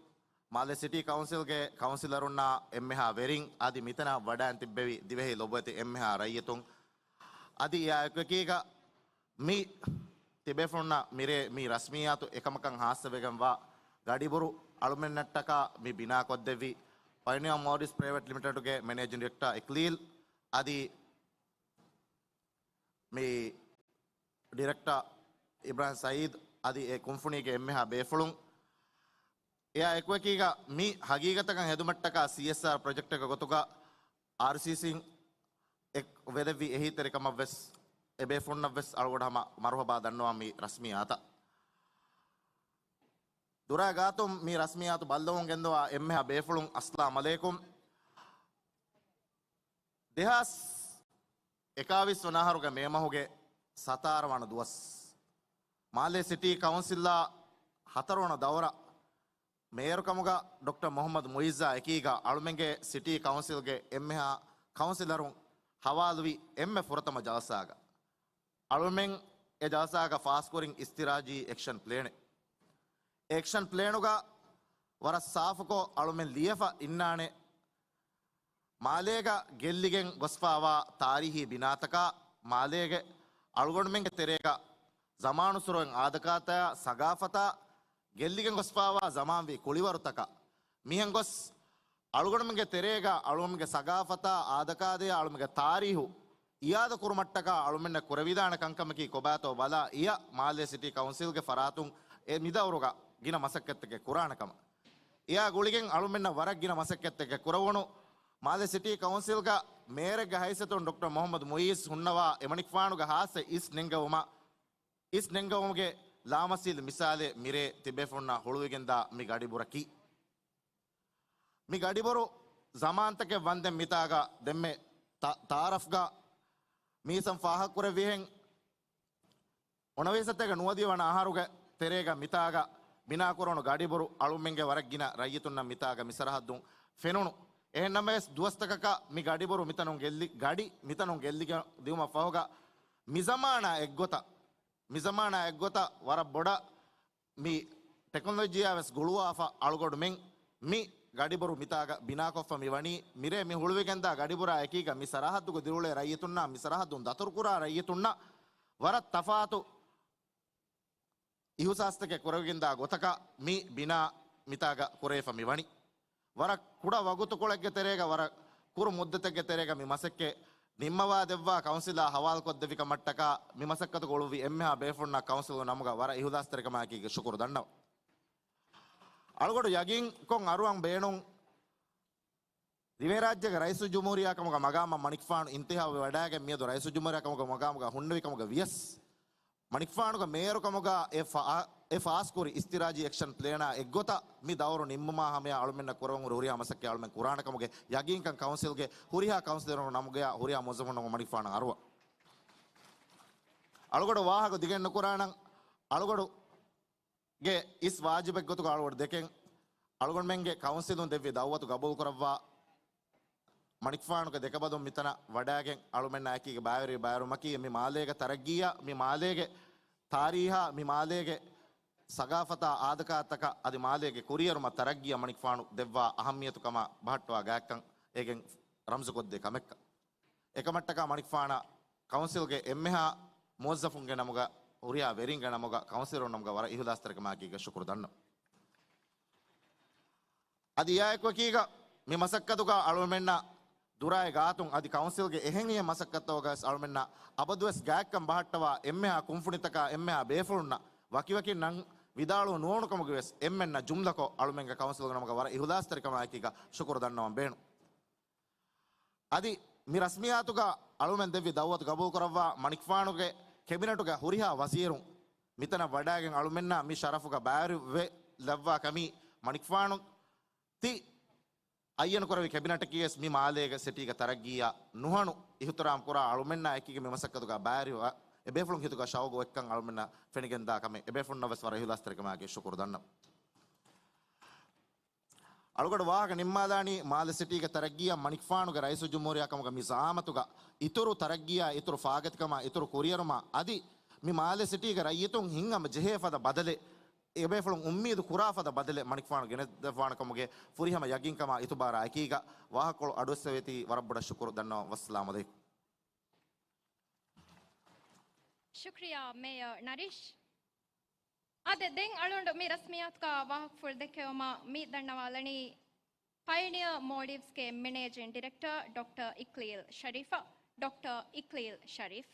މާލެ ސިޓީ ކައުންސިލްގެ ކައުންސިލަރުންނާ އެންމެހާ ވެރިން، އަދި މިތަނަށް ވަޑައިން ތިއްބެވި ދިވެހި ލޮބުވެތި އެންމެހާ ރައްޔިތުން، އަދި އެއާ އެކުއެކީގަ މި ތިބޭފުޅުންނަށް މިރޭ މި ރަސްމިއްޔާތު އެކަމަކަށް ޚާއްޞަވެގެންވާ ގަޑިބުރު އަޅުމެންނަށްޓަކާ މި ބިނާކޮށްދެއްވި ޕަޔޮނިއާ މޯލްޑިވްސް ޕްރައިވެޓް ލިމިޓެޑުގެ މެނޭޖިން ޑިރެކްޓަރ އިކްލީލް އަދި މި ޑިރެކްޓަރ އިބްރާހިމް ސައީދު އަދި އެ ކުންފުނީގެ އެންމެހާ ބޭފުޅުން، އެއާ އެކުއެކީގަ މި ހަގީގަތަކަށް ހެދުމަށްޓަކާ ސީއެސްއާރް ޕްރޮޖެކްޓެއްގެ ގޮތުގަ އާރްސީސީން އެ ވެދެއްވި އެހީތެރިކަމަށްވެސް އެބޭފުޅުންނަށްވެސް އަޅުގަނޑު ހަމަ މަރުޙަބާ ދަންނަވަން މި ރަސްމީ އާތަށް. ދުރާ ގާތުން މި ރަސްމިއްޔާތު ބައްލަވަމުން ގެންދަވާ އެންމެހާ ބޭފުޅުން އައްސަލާމް ޢަލައިކުމް. ދެހާސް އެކާވީސް ވަނަ އަހަރުގެ މޭ މަހުގެ ސަތާރަ ވަނަ ދުވަސް، މާލެ ސިޓީ ކައުންސިލްއާ ހަތަރު ވަނަ ދައުރަށް މޭޔަރުކަމުގަ ޑޮކްޓަރ މުޙައްމަދު މުޢިއްޒާ އެކީގަ އަޅުމެންގެ ސިޓީ ކައުންސިލްގެ އެންމެހާ ކައުންސިލަރުން ހަވާލުވި އެންމެ ފުރަތަމަ ޖަލްސާގަ، އަޅުމެން އެ ޖަލްސާގަ ފާސްކުރިން އިސްތިރާޖީ އެކްޝަން ޕްލޭނެއް. އެކްޝަން ޕްލޭނުގަ ވަރަށް ސާފުކޮށް އަޅުމެން ލިޔެފަ އިންނާނެ، މާލޭގަ ގެއްލިގެން ގޮސްފާވާ ތާރީހީ ބިނާތަކާ، މާލޭގެ އަޅުގަނޑުމެންގެ ތެރޭގަ ޒަމާނުއްސުރެ އާދަކާތައާ ސަގާފަތާ ގެއްލިގެން ގޮސްފާވާ ޒަމާންވީ ކުޅިވަރުތަކަށް މިހެން ގޮސް އަޅުގަނޑުމެންގެ ތެރޭގަ އަޅުގަނޑުމެންގެ ސަގާފަތާ އާދަކާދޭ އަޅުމެންގެ ތާރީހު އިއާދަ ކުރުމަށްޓަކާ އަޅުމެންނަށް ކުރެވިދާނެ ކަންކަމަކީ ކޮބާތޯ ބަލާ އިޔަ މާލޭ ސިޓީ ކައުންސިލްގެ ފަރާތުން އެ މިދައުރުގަ ގިނަ މަސައްކަތްތަކެއް ކުރާނެ ކަމަށް. އެއާ ގުޅިގެން އަޅުމެންނަށް ވަރަށް ގިނަ މަސައްކަތްތަކެއް ކުރެވުނު މާލެ ސިޓީ ކައުންސިލްގަ މޭޔަރެއްގެ ހައިސިއްޔަތުން ޑޮކްޓަރ މުޙައްމަދު މުޢިއްޒު ހުންނަވާ އެމަނިކުފާނުގެ ހާއްސަ އިސް ނެންގަވުމަށް، އިސް ނެންގަވުމުގެ ލާމަސީލު މިސާލެއް މިރޭ ތިބޭފުޅުންނާ ހުޅުވިގެންދާ މި ގަޑިބުރަކީ. މި ގަޑިބުރު ޒަމާންތަކެއް ވަންދެން މިތާގަ ދެންމެ ތަ-، ތައާރަފްގަ މީސަން ފާހަގަކުރެއްވިހެން، އޮނަވީސަށްތޭކަ ނުވަދިޔަ ވަނަ އަހަރުގެ ތެރޭގަ މިތާގަ ބިނާކުރެވުނު ގަޑިބުރު އަޅުމެންގެ ވަރަށް ގިނަ ރައްޔިތުންނަށް މިތާގަ މި ސަރަހައްދުން ފެނުނު. އެހެންނަމަވެސް ދުވަސްތަކަކަށް މި ގަޑިބުރު މިތަނުން ގެއްލި، ގަޑި މިތަނުން ގެއްލިގެން ދިއުމަށް ފަހުގަ މިޒަމާނާ އެއްގޮތަށް، މިޒަމާނާ އެއްގޮތަށް ވަރަށް ބޮޑަށް މި ޓެކްނޮލޮޖީއާ ވެސް ގުޅުވާފަ އަޅުގަޑުމެން މި ގަޑިބުރު މިތާގަ ބިނާކޮށްފަ މި ވަނީ. މިރޭ މި ހުޅުވިގެންދާ ގަޑިބުރާ އެކީގަ މި ސަރަހައްދުގަ ދިރިއުޅޭ ރައްޔިތުންނާ، މި ސަރަހައްދުން ދަތުރުކުރާ ރައްޔިތުންނަށް ވަރަށް ތަފާތު އިހުސާސްތަކެއް ކުރެވިގެންދާ ގޮތަކަށް މި ބިނާ މިތާގަ ކުރެވިފަ މި ވަނީ. ވަރަށް ކުޑަ ވަގުތުކޮޅެއްގެ ތެރޭގަ، ވަރަށް ކުރު މުއްދަތެއްގެ ތެރޭގަ މި މަސައްކަތް ނިންމަވާ ދެއްވާ ކައުންސިލާ ހަވާލުކޮށްދެއްވި ކަމަށްޓަކާ، މި މަސައްކަތުގަ އުޅުއްވި އެންމެހާ ބޭފުޅުންނަށް ކައުންސިލުގެ ނަމުގަ ވަރަށް އިހުލާސްތެރިކަމާއެކީގަ ޝުކުރު ދަންނަވަން. އަޅުގަޑު ޔަގީންކޮށް އަރުވަން ބޭނުން، ދިވެހިރާއްޖޭގެ ރައީސުލްޖުމްހޫރިއްޔާ ކަމުގަ މަގާމަށް މަނިކުފާނު އިންތިހާބުވެވަޑައިގެން މިއަދު ރައީސުލްޖުމްހޫރިއްޔާ ކަމުގެ މަގާމުގަ ހުންނެވި ކަމުގަ ވިޔަސް، މަނިކުފާނުގެ މޭޔަރު ކަމުގަ އެ ފާ-، އެ ފާސްކުރި އިސްތިރާޖީ އެކްޝަން ޕްލޭނާ އެއްގޮތަށް މި ދައުރު ނިންމުމާ ހަމަޔަށް އަޅުމެންނަށް ކުރެވެން ހުރި ހުރިހާ މަސައްކަތް އަޅުމެން ކުރާނެ ކަމުގެ ޔަގީންކަން ކައުންސިލްގެ ހުރިހާ ކައުންސިލަރުންގެ ނަމުގަޔާ ހުރިހާ މުވައްޒަފުންނަށް މަނިކުފާނަށް އަރުވަން. އަޅުގަޑު ވާހަކަ ދިގެއް ނުކުރާނަން. އަޅުގަޑު ގެ އިސް ވާޖިބެއްގޮތުގަ އަޅުގަޑު ދެކެން، އަޅުގަނޑުމެންގެ ކައުންސިލުން ދެއްވި ދައުވަތު ގަބޫލުކުރައްވާ، މަނިކުފާނުގެ ދެކަބަލުން މިތަނަށް ވަޑައިގެން އަޅުމެންނާ އެކީގަ ބައިވެރިވި ބައިވެރިވުމަކީ، މި މާލޭގެ ތަރައްގީއަށް، މި މާލޭގެ ތާރީހާ، މި މާލޭގެ ސަގާފަތާ، އާދަކާތަކަށް އަދި މާލޭގެ ކުރިއެރުމަށް ތަރައްގީއަށް މަނިކުފާނު ދެއްވާ އަހައްމިޔަތުކަމާ ބަހައްޓަވާ ގާތްކަން އޭގެން ރަމްޒުކޮށްދޭ ކަމެއްކަން. އެކަމަށްޓަކާ މަނިކުފާނަށް ކައުންސިލްގެ އެންމެހާ މުވައްޒަފުންގެ ނަމުގަ، ހުރިހާ ވެރިންގެ ނަމުގަ، ކައުންސިލަރުން ނަމުގަ ވަރަށް އިހުލާސްތެރިކަމާއެކީގަ ޝުކުރު ދަންނަވަން. އަދި އެއާއެކުއެކީގަ މި މަސައްކަތުގަ އަޅުމެންނަށް ދުރާއި ގާތުން އަދި ކައުންސިލްގެ އެހެން އެހެން މަސައްކަތްތަކުގަވެސް އަޅުމެންނަށް އަބަދުވެސް ގާތްކަން ބަހައްޓަވާ އެންމެހާ ކުންފުނިތަކާ އެންމެހާ ބޭފުޅުންނަށް ވަކިވަކިން ނަން ވިދާޅުވުން ނުވާނުކަމުގަވެސް އެންމެންނަށް ޖުމްލަކޮށް އަޅުމެންގެ ކައުންސިލްގެ ނަމުގަ ވަރަށް އިހުލާސްތެރިކަމާއެކީގަ ޝުކުރު ދަންނަވަން ބޭނުން. އަދި މި ރަސްމިއްޔާތުގަ އަޅުމެން ދެއްވި ދައުވަތު ގަބޫލުކުރައްވާ މަނިކުފާނުގެ ކެބިނެޓުގެ ހުރިހާ ވަޒީރުން މިތަނަށް ވަޑައިގެން އަޅުމެންނާ މި ޝަރަފުގަ ބައިވެރިވެ ލައްވާ ކަމީ މަނިކުފާނު ތި އައްޔަނުކުރެއްވި ކެބިނެޓަކީވެސް މި މާލޭގެ ސިޓީގެ ތަރައްގީއަށް ނުހަނު އިހުތިރާމް ކުރާ އަޅުމެންނާ އެކީގަ މި މަސައްކަތުގަ ބައިވެރިވާ އެބޭފުޅުން ހިތުގަ ޝައުގު އެއްކަން އަޅުމެންނަށް ފެނިގެންދާ ކަމެއް އެބޭފުޅުންނަށް ވެސް ވަރަށް އިހުލާސްތެރިކަމާއެކީ ޝުކުރު ދަންނަވަން. އަޅުގަޑު ވާހަކަ ނިންމާލާނީ މާލެ ސިޓީގެ ތަރައްގީއަށް މަނިކުފާނުގެ ރައީސުލްޖުމްހޫރިއްޔާ ކަމުގަ މި ޒައާމަތުގަ އިތުރު ތަރައްގީއާ، އިތުރު ފާގަތިކަމާ، އިތުރު ކުރިއެރުމާ އަދި މި މާލެ ސިޓީގެ ރައްޔިތުން ހިތްހަމަ ޖެހޭ ފަދަ ބަދަލެއް، އެބޭފުޅުން އުއްމީދު ކުރާ ފަދަ ބަދަލެއް މަނިކުފާނު ގެނެސްދެއްވާނެ ކަމުގެ ފުރިހަމަ ޔަގީންކަމާ އިތުބާރާ އެކީގަ ވާހަކަކޮޅު އަޑުއެއްސެވޭތީ ވަރަށް ބޮޑަށް ޝުކުރު ދަންނަވަން. ވައްސަލާމް އަލައިކުމް. ޝުކްރިޔާ މޭޔަރ ނަރީޝް. އާދެ، ދެން އަޅުގަނޑު މި ރަސްމިއްޔާތުގަ ވާހަކަފުޅު ދެއްކެވުމަށް މި ދަންނަވާލަނީ ޕަޔަނިއަރ މޯލްޑިވްސްގެ މެނޭޖިން ޑިރެކްޓަރ ޑޮކްޓަރ އިކްލީލް ޝަރީފަށް. ޑޮކްޓަރ އިކްލީލް ޝަރީފް.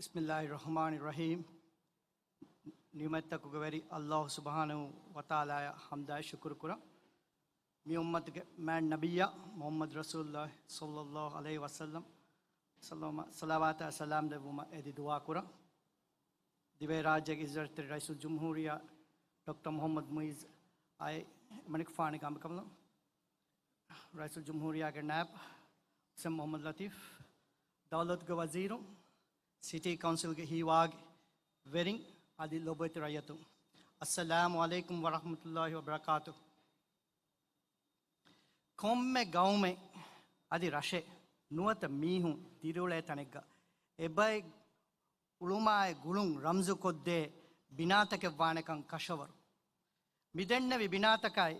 ބިސްމިއްލާހި ރަޙްމާނި ރަޙީމް. ނިޢުމަތްތަކުގެ ވެރި އައްލާހު ސުބްޙާނަހު ވަތަޢާލާއަށް ޙަމްދާއި ޝުކުރު ކުރަން. މި އުއްމަތުގެ މާތް ނަބިއްޔާ މުޙައްމަދު ރަސޫލުއްލާހި ޞައްލައްލާހު ޢަލައިހި ވަސައްލަމް ސަލާމަ-، ޞަލަވާތާ ސަލާމް ދެއްވުމަށް އެދި ދުޢާ ކުރަން. ދިވެހިރާއްޖޭގެ އިއްޒަތްތެރި ރައީސުލްޖުމްހޫރިއްޔާ ޑޮކްޓަރ މުޙައްމަދު މުޢިއްޒު އާއި މަނިކުފާނުގެ އަނބިކަނބަލުން، ރައީސުލްޖުމްހޫރިއްޔާގެ ނާއިބު ޙުސެން މުޙައްމަދު ލަތީފް، ދައުލަތުގެ ވަޒީރުން، ސިޓީ ކައުންސިލްގެ ހީވާގި ވެރިން އަދި ލޮބުވެތި ރައްޔިތުން، އައްސަލާމު ޢަލައިކުމް ވަރަޙްމަތުﷲި ވަބަރަކާތުހު. ކޮންމެ ގައުމެއް އަދި ރަށެއް ނުވަތަ މީހުން ދިރިއުޅޭ ތަނެއްގަ އެބައެއް އުޅުމާއި ގުޅުން ރަމްޒުކޮށްދޭ ބިނާތަކެއް ވާނެކަން ކަށަވަރު. މިދެންނެވި ބިނާތަކާއި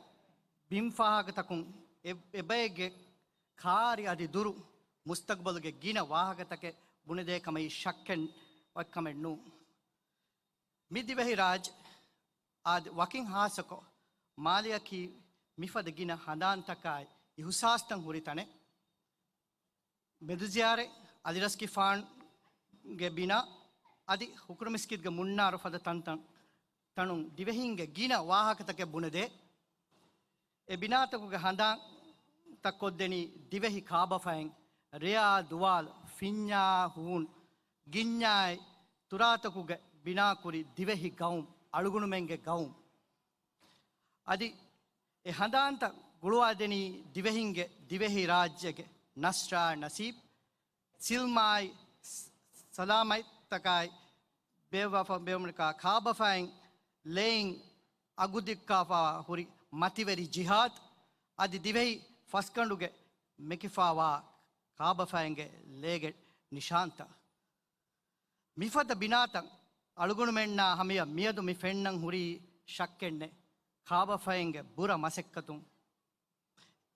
ބިން ފާހަގަތަކުން އެ-، އެބައެއްގެ ކާރި އަދި ދުރު މުސްތަގްބަލުގެ ގިނަ ވާހަކަތަކެއް ބުނެދޭ ކަމައީ ޝައްކެއް ވަކި ކަމެއް ނޫން. މި ދިވެހިރާއްޖެ އާދެ، ވަކިން ހާއްސަކޮށް މާލެއަކީ މިފަދަ ގިނަ ހަނދާންތަކާއި އިހުސާސްތައް ހުރި ތަނެއް. މެދުޒިޔާރަތް، އަލިރަސްގެފާނުގެ ބިނާ އަދި ހުކުރު މިސްކިތްގެ މުންނާރު ފަދަ ތަންތަން ތަނުން ދިވެހިންގެ ގިނަ ވާހަކަތަކެއް ބުނެދޭ. އެ ބިނާތަކުގެ ހަނދާންތައް ކޮށްދެނީ ދިވެހި ކާބަފައިން، ރެޔާ ދުވާލު، ފިންޏާ ހޫނު، ގިންޏާއި ތުރާތަކުގެ ބިނާކުރި ދިވެހި ގައުމު، އަޅުގަނޑުމެންގެ ގައުމު. އަދި އެ ހަނދާންތައް ގުޅުވާދެނީ ދިވެހިންގެ ދިވެހިރާއްޖޭގެ ނަސްރާ ނަސީބު، ސިލްމާއި ސަލާމަތްތަކާއި ބޭއްވާފަ ބޭއްވުމަކާ ކާބަފައިން ލެއިން އަގުދިއްކާފަ ހުރި މަތިވެރި ޖިހާދު، އަދި ދިވެހި ފަސްގަނޑުގެ މެކިފާވާ ކާބަފައިންގެ ލޭގެ ނިޝާންތައް. މިފަދަ ބިނާތައް އަޅުގަނޑުމެންނާ ހަމަޔަށް މިއަދު މި ފެންނަން ހުރީ ޝައްކެއްނެތް، ކާބަފައިންގެ ބުރަ މަސައްކަތުން.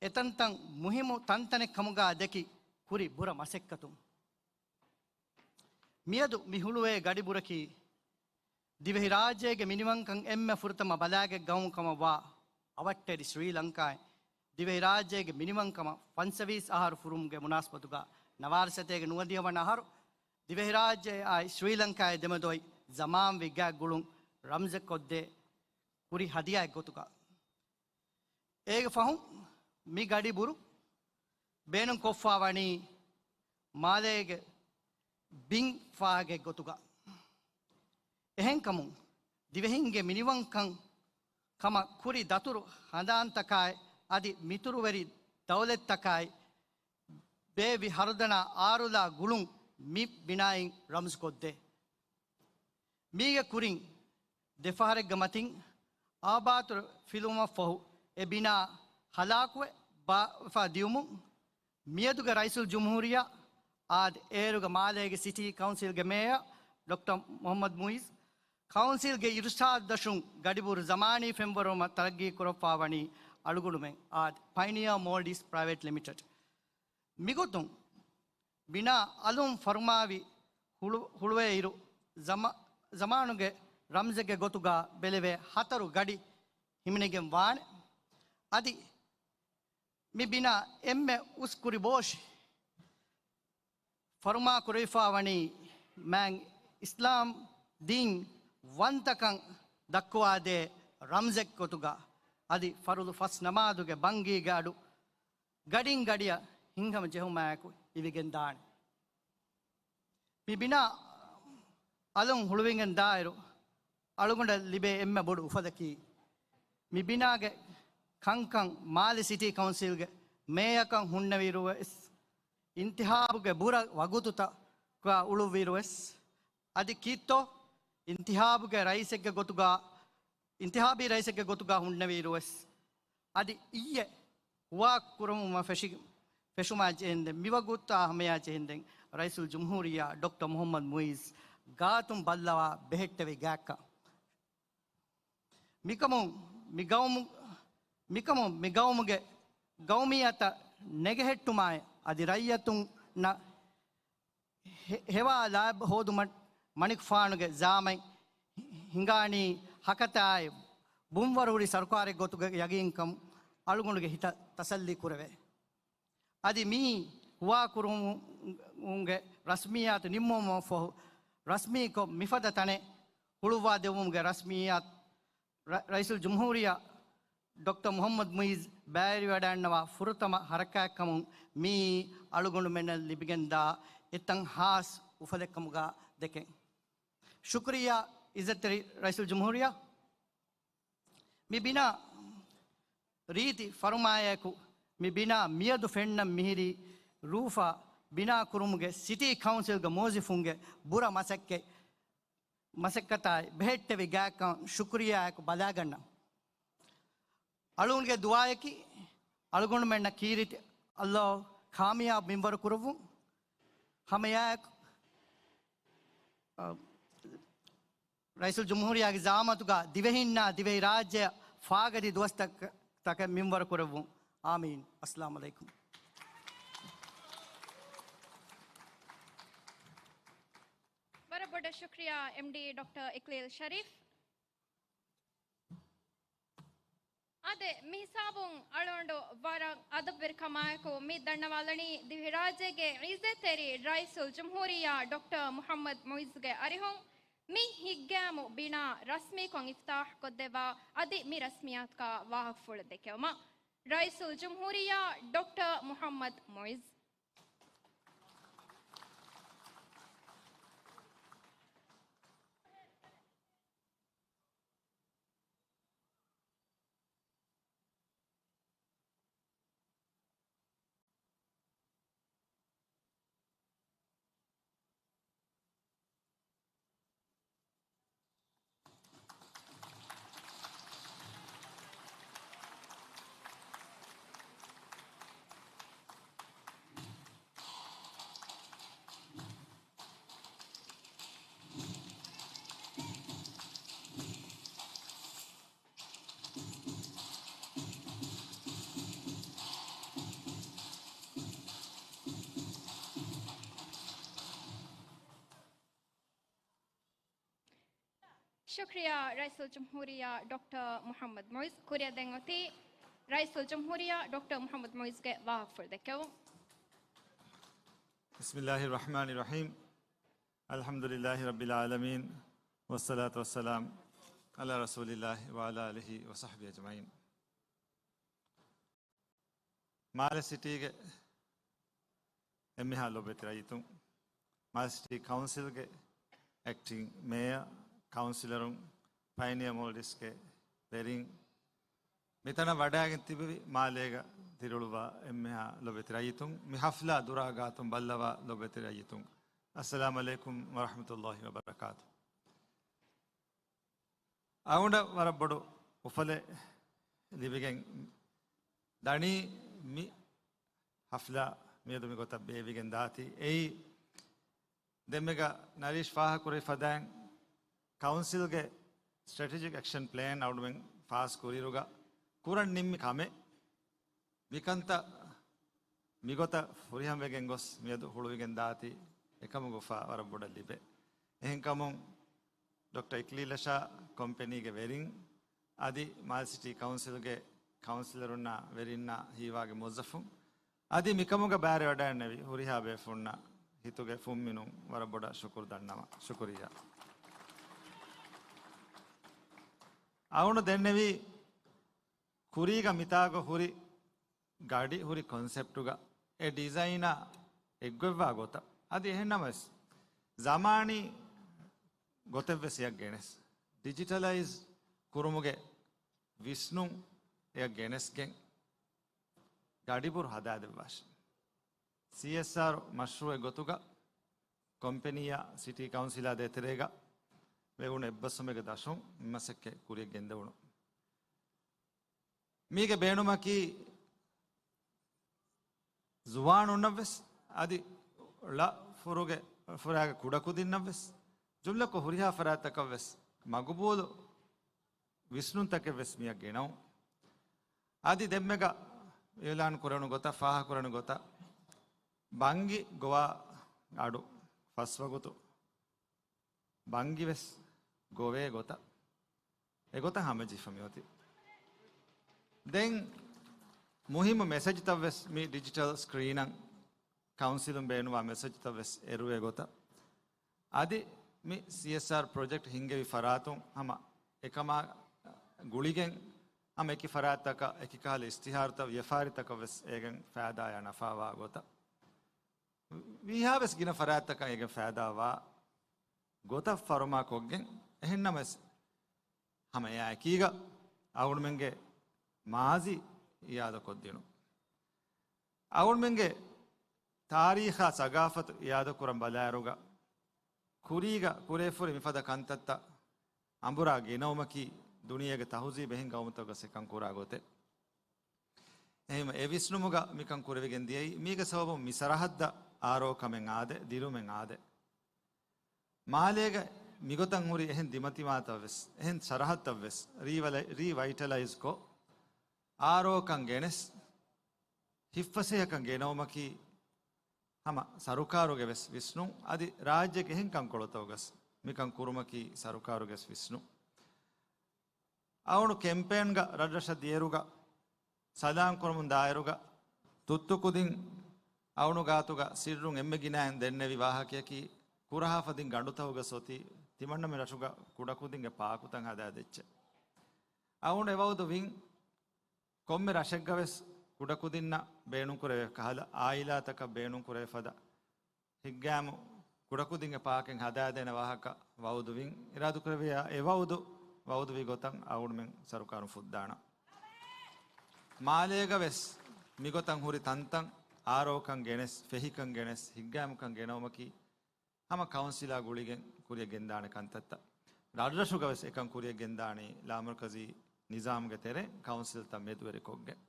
އެތަންތަން މުހިއްމު ތަންތަނެއް ކަމުގާ ދެކި ކުރި ބުރަ މަސައްކަތުން. މިއަދު މި ހުޅުވޭ ގަޑިބުރަކީ ދިވެހިރާއްޖޭގެ މިނިވަންކަން އެންމެ ފުރަތަމަ ބަލާގެ ގައުމު ކަމަށްވާ އަވަށްޓެރި ސްރީލަންކާއިން ދިވެހިރާއްޖޭގެ މިނިވަންކަމަށް ފަންސަވީސް އަހަރު ފުރުމުގެ މުނާސަބަތުގަ ނަވާރަ ސަތޭކަ ނުވަދިހަ ވަނަ އަހަރު ދިވެހިރާއްޖެއާއި ސްރީލަންކާއި ދެމެދު އޮތް ޒަމާންވީ ގާތް ގުޅުން ރަމްޒެއް ކޮށްދޭ ކުރި ހަދިޔާއެއް ގޮތުގަ. އޭގެ ފަހުން މި ގަޑި ބުރު ބޭނުން ކޮށްފާ ވަނީ މާލޭގެ ބިން ފާހަގައެއް ގޮތުގަ. އެހެންކަމުން ދިވެހިންގެ މިނިވަންކަން ކަމަށް ކުރި ދަތުރު ހަނދާންތަކާއި އަދި މިތުރުވެރި ދައުލަތްތަކާއި ބޭއްވި ހަރުދަނާ އާރުލާ ގުޅުން މި ބިނާއިން ރަމްޒުކޮށްދޭ. މީގެ ކުރިން ދެފަހަރެއްގެ މަތިން އާބާތުރަ ފިލުވުމަށްފަހު އެ ބިނާ ހަލާކުވެ ބާފާ ދިޔުމުން މިއަދުގެ ރައީސުލްޖުމްހޫރިއްޔާ އާދެ، އޭރުގެ މާލޭގެ ސިޓީ ކައުންސިލްގެ މޭޔަރ ޑޮކްޓަރ މުހައްމަދު މުއިއްޒު، ކައުންސިލްގެ އިރުޝާދު ދަށުން ގަޑިބުރު ޒަމާނީ ފެންވަރުވުމަށް ތަރައްގީ ކުރައްވާވަނީ އަޅުގަނޑުމެން އާދެ، ޕައިނިއާ މޯލްޑިވްސް ޕްރައިވެޓް ލިމިޓެޑް. މިގޮތުން ބިނާ އަލުން ފަރުމާވި ހުޅު-، ހުޅުވޭއިރު، ޒަމާ-، ޒަމާނުގެ ރަމްޒެއްގެ ގޮތުގަ ބެލެވޭ ހަތަރު ގަޑި ހިމެނިގެން ވާނެ. އަދި މި ބިނާ އެންމެ އުސް ކުރި ބޯށި ފަރުމާ ކުރެވިފާ ވަނީ މާތް އިސްލާމް ދީން ވަންތަކަން ދައްކުވާދޭ ރަމްޒެއް ގޮތުގަ، އަދި ފަރުޟު ފަސް ނަމާދުގެ ބަންގީގެ އަޑު ގަޑިން ގަޑިއަށް ހިނގަމަ ޖެހުމާއެކު އިވިގެންދާނެ. މި ބިނާ އަލުން ހުޅުވިގެން ދާއިރު، އަޅުގަނޑަށް ލިބޭ އެންމެ ބޮޑު އުފަލަކީ، މި ބިނާގެ ކަންކަން މާލެ ސިޓީ ކައުންސިލްގެ މޭޔަކަން ހުންނެވިއިރުވެސް، އިންތިހާބުގެ ބުރަ ވަގުތުތަކާ އުޅުއްވިއިރުވެސް، އަދި ކީއްތޯ އިންތިހާބުގެ ރައީސެއްގެ ގޮތުގަ، އިންތިހާބީ ރައީސެއްގެ ގޮތުގަ ހުންނެވިއިރުވެސް، އަދި އިއްޔެ ހުވާ ކުރަމުން ފެށި-، ފެށުމާ ޖެހެންދެން، މިވަގުތާ ހަމަޔާ ޖެހެންދެން ރައީސުލްޖުމްހޫރިއްޔާ ޑޮކްޓަރ މުހައްމަދު މުއިއްޒު ގާތުން ބައްލަވާ ބެހެއްޓެވި ގާތްކަން. މިކަމުން މިގައުމު-، މިކަމުން މިގައުމުގެ ގައުމިއްޔަތަށް ނެގެހެއްޓުމާއި، އަދި ރައްޔިތުންނަށް ހެ-، ހެވާ ލާބަ ހޯދުމަށް މަނިކުފާނުގެ ޒާމަތް ހިނގާނީ ހަކަތައާއި، ބުންވަރު ހުރި ސަރުކާރެއް ގޮތުގެ ޔަގީންކަން އަޅުގަނޑުގެ ހިތަށް ތަސައްލީ ކުރެވޭ. އަދި މިއީ ހުވާ ކުރުމުގެ ރަސްމިއްޔާތު ނިންމުމަށްފަހު، ރަސްމީކޮށް މިފަދަ ތަނެއް ހުޅުއްވާ ދެއްވުމުގެ ރަސްމިއްޔާތު ރަ-، ރައީސުލްޖުމްހޫރިއްޔާ ޑޮކްޓަރ މުހައްމަދު މުއިއްޒު ބައިވެރިވަޑައިގަންނަވާ ފުރަތަމަ ހަރަކާތްކަމުން މިއީ އަޅުގަނޑުމެންނަށް ލިބިގެންދާ އެތައް ހާސް އުފަލެއްކަމުގަ ދެކެން. ޝުކުރިއްޔާ އިއްޒަތްތެރި ރައީސުލްޖުމްހޫރިއްޔާ. މި ބިނާ ރީތި ފަރުމާއެކު، މި ބިނާ މިއަދު ފެންނަން މިހިރީ ރޫފާ ބިނާ ކުރުމުގެ ސިޓީ ކައުންސިލްގެ މުވައްޒަފުންގެ ބުރަ މަސައްކަތް، މަސައްކަތާއި ބެހެއްޓެވި ގާތްކަން ޝުކުރިއްޔާއެކު ބަލާގަންނަން. އަޅުގަނޑުގެ ދުޢާއަކީ، އަޅުގަނޑުމެންނަށް ކީރިތި ﷲ ކާމިޔާބު މިންވަރު ކުރައްވުން. ހަމައެއާއެކު، އަ، ރައީސުލްޖުމްހޫރިއްޔާގެ ޒަޢާމަތުގަ ދިވެހިންނާ ދިވެހިރާއްޖެއަށް ފާގަދި ދުވަސްތަކެއް މިންވަރު ކުރެއްވުން. އާމީން. އައްސަލާމު ޢަލައިކުމް. ޝުކްރިޔާ އެމްޑީ ޑޮކްޓަރ އިކްލީލް ޝަރީފް. އާދެ، މިހިސާބުން އަޅުގަނޑު ވަރަށް އަދަބުވެރިކަމާއެކު މި ދަންނަވާލަނީ ދިވެހިރާއްޖޭގެ ޢިއްޒަތްތެރި ރައީސުލްޖުމްހޫރިއްޔާ ޑޮކްޓަރ މުޙައްމަދު މުޢިއްޒުގެ އަރިހުން މި ހިތްގައިމު ބިނާ ރަސްމީކޮށް އިފްތާޙް ކޮށްދެއްވާ އަދި މި ރަސްމިއްޔާތުގަ ވާހަކަފުޅު ދެކެވުމަށް. ރައީސުލްޖުމްހޫރިއްޔާ ޑޮކްޓަރ މުޙައްމަދު މުޢިއްޒު. ޝުކްރިޔާ ރައީސުލްޖުމްހޫރިއްޔާ ޑޮކްޓަރ މުޙައްމަދު މުޢިއްޒު. ކުރިއަށް ދެން އޮތީ ރައީސުލްޖުމްހޫރިއްޔާ ޑޮކްޓަރ މުޙައްމަދު މުޢިއްޒުގެ ވާހަކަފުޅު ދެއްކެވުން. بسم الله الرحمن الرحيم. الحمد لله رب العالمين. والصلاة والسلام على رسول الله وعلى آله وصحبه أجمعين. މާލެ ސިޓީގެ އެންމެހާ ލޮބުވެތި ރައްޔިތުން، މާލެ ސިޓީ ކައުންސިލްގެ އެކްޓިން މޭޔަރ، ކައުންސިލަރުން، ޕައިނިއަ މޯލްޑިވްސްގެ ވެރިން، މިތަނަށް ވަޑައިގެން ތިބެވި މާލޭގަ ދިރިއުޅުވާ އެންމެހާ ލޮބުވެތި ރައްޔިތުން، މި ޙަފްލާ ދުރާ ގާތުން ބައްލަވާ ލޮބުވެތި ރައްޔިތުން، އައްސަލާމު ޢަލައިކުމް ވަރަޙްމަތުﷲި ވަބަރަކާތު. އަޅުގަނޑަށް ވަރަށް ބޮޑު އުފަލެއް ލިބިގެން ދަނީ މި ޙަފްލާ މިއަދު މި ގޮތަށް ބޭއްވިގެން ދާތީ. އެއީ ދެންމެގަ ނަރީޝް ފާހަގަކުރެއްވި ފަދައިން ކައުންސިލްގެ ސްޓްރެޓެޖިކް އެކްޝަން ޕްލޭން އަޅުގަނޑުމެން ފާސް ކުރިއިރުގަ ކުރަން ނިންމި ކަމެއް. މިކަންތައް މިގޮތަށް ފުރިހަމަވެގެން ގޮސް މިއަދު ހުޅުވިގެން ދާތީ އެކަމުގެ އުފާ ވަރަށް ބޮޑަށް ލިބޭ. އެހެންކަމުން ޑޮކްޓަރ އިކްލީލްއަށާ ކޮމްޕެނީގެ ވެރިން އަދި މާލެ ސިޓީ ކައުންސިލްގެ ކައުންސިލަރުންނާ ވެރިންނާ ހީވާގި މުވައްޒަފުން އަދި މިކަމުގަ ބައިވެރިވަޑައިގެންނެވި ހުރިހާ ބޭފުޅުންނަށް ހިތުގެ ފުންމިނުން ވަރަށް ބޮޑަށް ޝުކުރު ދަންނަވަން. ޝުކުރިއްޔާ. އަޅުގަނޑު ދެންނެވީ ކުރީގަ މިތާގަ ހުރި ގަޑި ހުރި ކޮންސެޕްޓުގަ އެ ޑިޒައިނާ އެއްގޮތްވާ ގޮތަށް. އަދި އެހެންނަމަވެސް، ޒަމާނީ ގޮތެއްވެސް އެޔަށް ގެނެސް، ޑިޖިޓަލައިޒް ކުރުމުގެ ވިސްނުން އެޔަށް ގެނެސްގެން، ގަޑިބުރު ހަދާދެއްވާށި. ސީއެސްއާރް މަޝްރޫއެއް ގޮތުގަ ކޮމްޕެނީއާ ސިޓީ ކައުންސިލާ ދޭތެރޭގަ ވެވުނު އެއްބަސްވުމެއްގެ ދަށުން މިމަސައްކަތް ކުރިޔަށް ގެންދެވުނު. މީގެ ބޭނުމަކީ ޒުވާނުންނަށްވެސް އަދި ޅަ ފުރުގެ ފުރާގެ ކުޑަކުދިންނަށްވެސް ޖުމްލަކޮށް ހުރިހާ ފަރާތްތަކަށްވެސް މަގުބޫލު ވިސްނުންތަކެއްވެސް މިއަށް ގެނައުން. އަދި ދެންމެގަ އިޢުލާން ކުރެވުނު ގޮތަށް، ފާހަގަކުރެވުނު ގޮތަށް، ބަންގި ގޮވާ އަޑު ފަސްވަގުތު ބަންގިވެސް ގޮވޭ ގޮތަށް، އެގޮތަށް ހަމަޖެހިފަ މިއޮތީ. ދެން މުހިއްމު މެސެޖްތައްވެސް މި ޑިޖިޓަލް ސްކްރީނަށް ކައުންސިލުން ބޭނުންވާ މެސެޖްތައްވެސް އެރުވޭ ގޮތަށް، އަދި މި ސީއެސްއާރް ޕްރޮޖެކްޓް ހިންގެވި ފަރާތުން ހަމަ އެކަމާ ގުޅިގެން، ހަމަ އެކި ފަރާތްތަކަށް އެކި ކަހަލަ އިޝްތިހާރުތައް ވިޔަފާރިތަކަށްވެސް އޭގެން ފައިދާއާ ނަފާވާ ގޮތަށް، ވީހާވެސް ގިނަ ފަރާތްތަކަށް އޭގެން ފައިދާވާ ގޮތަށް ފަރުމާ ކޮށްގެން، އެހެންނަމަވެސް ހަމަ އެއާ އެކީގަ އަޅުގަނޑުމެންގެ މާޒީ އިއާދަކޮށްދިނުން. އަޅުގަނޑުމެންގެ ތާރީޚާ ސަގާފަތު އިއާދަކުރަން ބަލާއިރުގަ، ކުރީގަ ކުރެވިފަހުރި މިފަދަ ކަންތައްތައް އަނބުރާ ގެނައުމަކީ ދުނިޔޭގެ ތަހުޒީބު އެހެން ގައުމުތަކުގަ އެކަން ކުރާ ގޮތެއް. އެހެންވެ، އެ ވިސްނުމުގަ މިކަން ކުރެވިގެން ދިޔައީ، މީގެ ސަބަބުން މި ސަރަހައްދަށް އާރޯކަމެއް އާދޭ، ދިރުމެއް އާދޭ. މާލޭގަ މިގޮތަށް ހުރި އެހެން ދިމަތިމާތައްވެސް، އެހެން ސަރަހައްދަށްވެސް ރީވަލަ-، ރީވައިޓަލައިޒްކޮށް، އާރޯކަން ގެނެސް، ހިތްފަސޭހަކަން ގެނައުމަކީ ހަމަ ސަރުކާރުގެ ވެސް ވިސްނުން، އަދި ރާއްޖޭގެ އެހެން ކަންކޮޅުތަކުގަސް މިކަން ކުރުމަކީ ސަރުކާރުގެ ވިސްނުން. އަޅުގަނޑު ކެމްޕޭންގަ ރަށްރަށަށް ދިޔައިރުގަ، ސަލާން ކުރަމުން ދާއިރުގަ، ތުއްތު ކުދިން އަޅުގަނޑު ގާތުގަ ސިއްރުން އެންމެ ގިނައިން ދެންނެވި ވާހަކަޔަކީ، ކުރަހާ ފަދިން ގަނޑުތަކުގަ އޮތީ ތިމަންނަމެން ރަށުގަ ކުޑަކުދިންގެ ޕާކުތައް ހަދާދެއްޗެއް. އަޅުގަނޑު އެ ވައުދު ވިން. ކޮންމެ ރަށެއްގަވެސް ކުޑަކުދިންނަށް ބޭނުންކުރެވޭ ކަހަލަ، އާއިލާތަކަށް ބޭނުންކުރެވޭ ފަދަ ހިތްގައިމު ކުޑަކުދިންގެ ޕާކެއް ހަދާދޭނެ ވާހަކަ ވައުދުވިން. އިރާދުކުރެއްވިއްޔާ އެ ވައުދު ވައުދުވި ގޮތަށް އަޅުގަނޑުމެން ސަރުކާރުން ފުއްދާނަން. މާލޭގަވެސް މިގޮތަށް ހުރި ތަންތަން އާރޯކަން ގެނެސް، ފެހިކަން ގެނެސް، ހިތްގައިމުކަން ގެނައުމަކީ ހަމަ ކައުންސިލާ ގުޅިގެން ކުރިއަށް ގެންދާނެ ކަންތައްތައް. ރަށްރަށުގަވެސް އެކަން ކުރިއަށް ގެންދާނީ ލާމަރުކަޒީ ނިޒާމުގެ ތެރެއިން ކައުންސިލްތައް މެދުވެރިކޮށްގެން.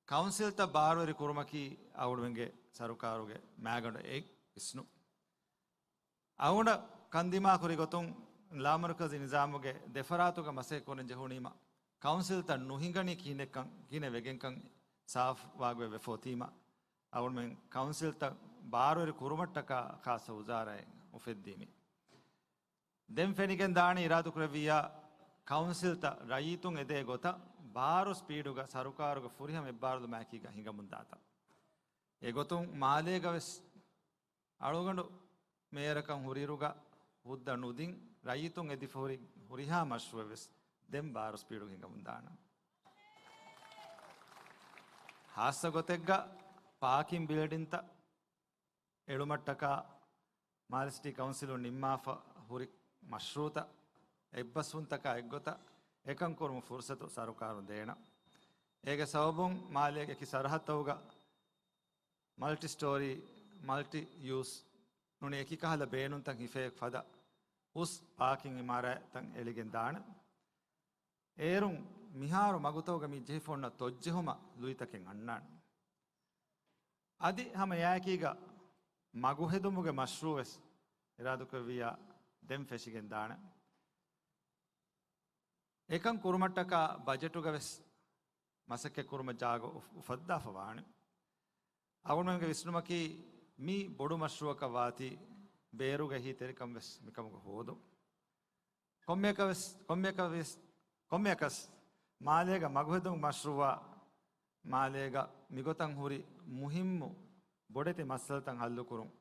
ކައުންސިލްތައް ބާރުވެރި ކުރުމަކީ އަޅުގަނޑުމެންގެ ސަރުކާރުގެ މައިގަނޑު އެއް ވިސްނުން. އަޅުގަނޑަށް ކަންދިމާކުރި ގޮތުން ލާމަރުކަޒީ ނިޒާމުގެ ދެފަރާތުގަ މަސައްކަތް ކުރަން ޖެހުނީމަ، ކައުންސިލްތައް ނުހިނގަނީ ކިހިނެއްކަން، ކިހިނެއް ވެގެންކަން ސާފުވާގޮތް ވެފަ އޮތީމަ، އަޅުގަނޑުމެން ކައުންސިލްތައް ބާރުވެރި ކުރުމަށްޓަކާ ޚާއްޞަ ވުޒާރާއެއް އުފެއްދީމީ. ދެން ފެނިގެން ދާނީ އިރާދުކުރެއްވިއްޔާ، ކައުންސިލްތައް ރައްޔިތުން އެދޭ ގޮތަށް ބާރު ސްޕީޑުގަ ސަރުކާރުގެ ފުރިހަމަ އެއްބާރުލުމާއެކީގަ ހިނގަމުންދާތަން. އެގޮތުން މާލޭގަވެސް އަޅުގަނޑު މޭޔަރަކަށް ހުރިއިރުގަ ހުއްދަ ނުދިން، ރައްޔިތުން އެދިފަ ހުރި ހުރިހާ މަޝްރޫއެއްވެސް ދެން ބާރު ސްޕީޑު ހިނގަމުންދާނަން. ހާއްސަ ގޮތެއްގަ ޕާކިން ބިލްޑިންތައް އެޅުމަށްޓަކާ މާލެ ސިޓީ ކައުންސިލުން ނިންމާފަ ހުރި މަޝްރޫއުތައް އެއްބަސްވުންތަކާ އެއްގޮތަށް އެކަން ކުރުމުގެ ފުރުސަތު ސަރުކާރުން ދޭނަން. އޭގެ ސަބަބުން މާލޭގެ އެކި ސަރަހައްދުތަކުގަ މަލްޓި ސްޓޯރީ، މަލްޓި ޔޫސް ނޫނީ އެކި ކަހަލަ ބޭނުންތައް ހިފޭ ފަދަ އުސް ޕާކިން އިމާރާތްތައް އެޅިގެން ދާނެ. އޭރުން މިހާރު މަގުތަކުގަ މި ޖެހިފަ އޮންނަ ތޮއްޖެހުމަށް ލުއިތަކެއް އަންނާނެ. އަދި ހަމަ އެއާއެކީގަ މަގުހެދުމުގެ މަޝްރޫއުވެސް އިރާދުކުރެއްވިއްޔާ ދެން ފެށިގެން ދާނެ. އެކަން ކުރުމަށްޓަކާ ބަޖެޓުގަވެސް މަސައްކަތް ކުރުމަށް ޖާގަ އުފް-، އުފައްދާފަ ވާނެ. އަޅުގަނޑުމެންގެ ވިސްނުމަކީ މި ބޮޑު މަޝްރޫއަކަށް ވާތީ ބޭރުގެ އެހީތެރިކަން ވެސް މިކަމުގަ ހޯދުން. ކޮންމެއަކަސް، ކޮންމެއަކަސް، ކޮންމެއަކަސް މާލޭގަ މަގުހެދުން މަޝްރޫއާ މާލޭގަ މިގޮތަށް ހުރި މުހިއްމު ބޮޑެތި މައްސަލަތައް ހައްލުކުރުން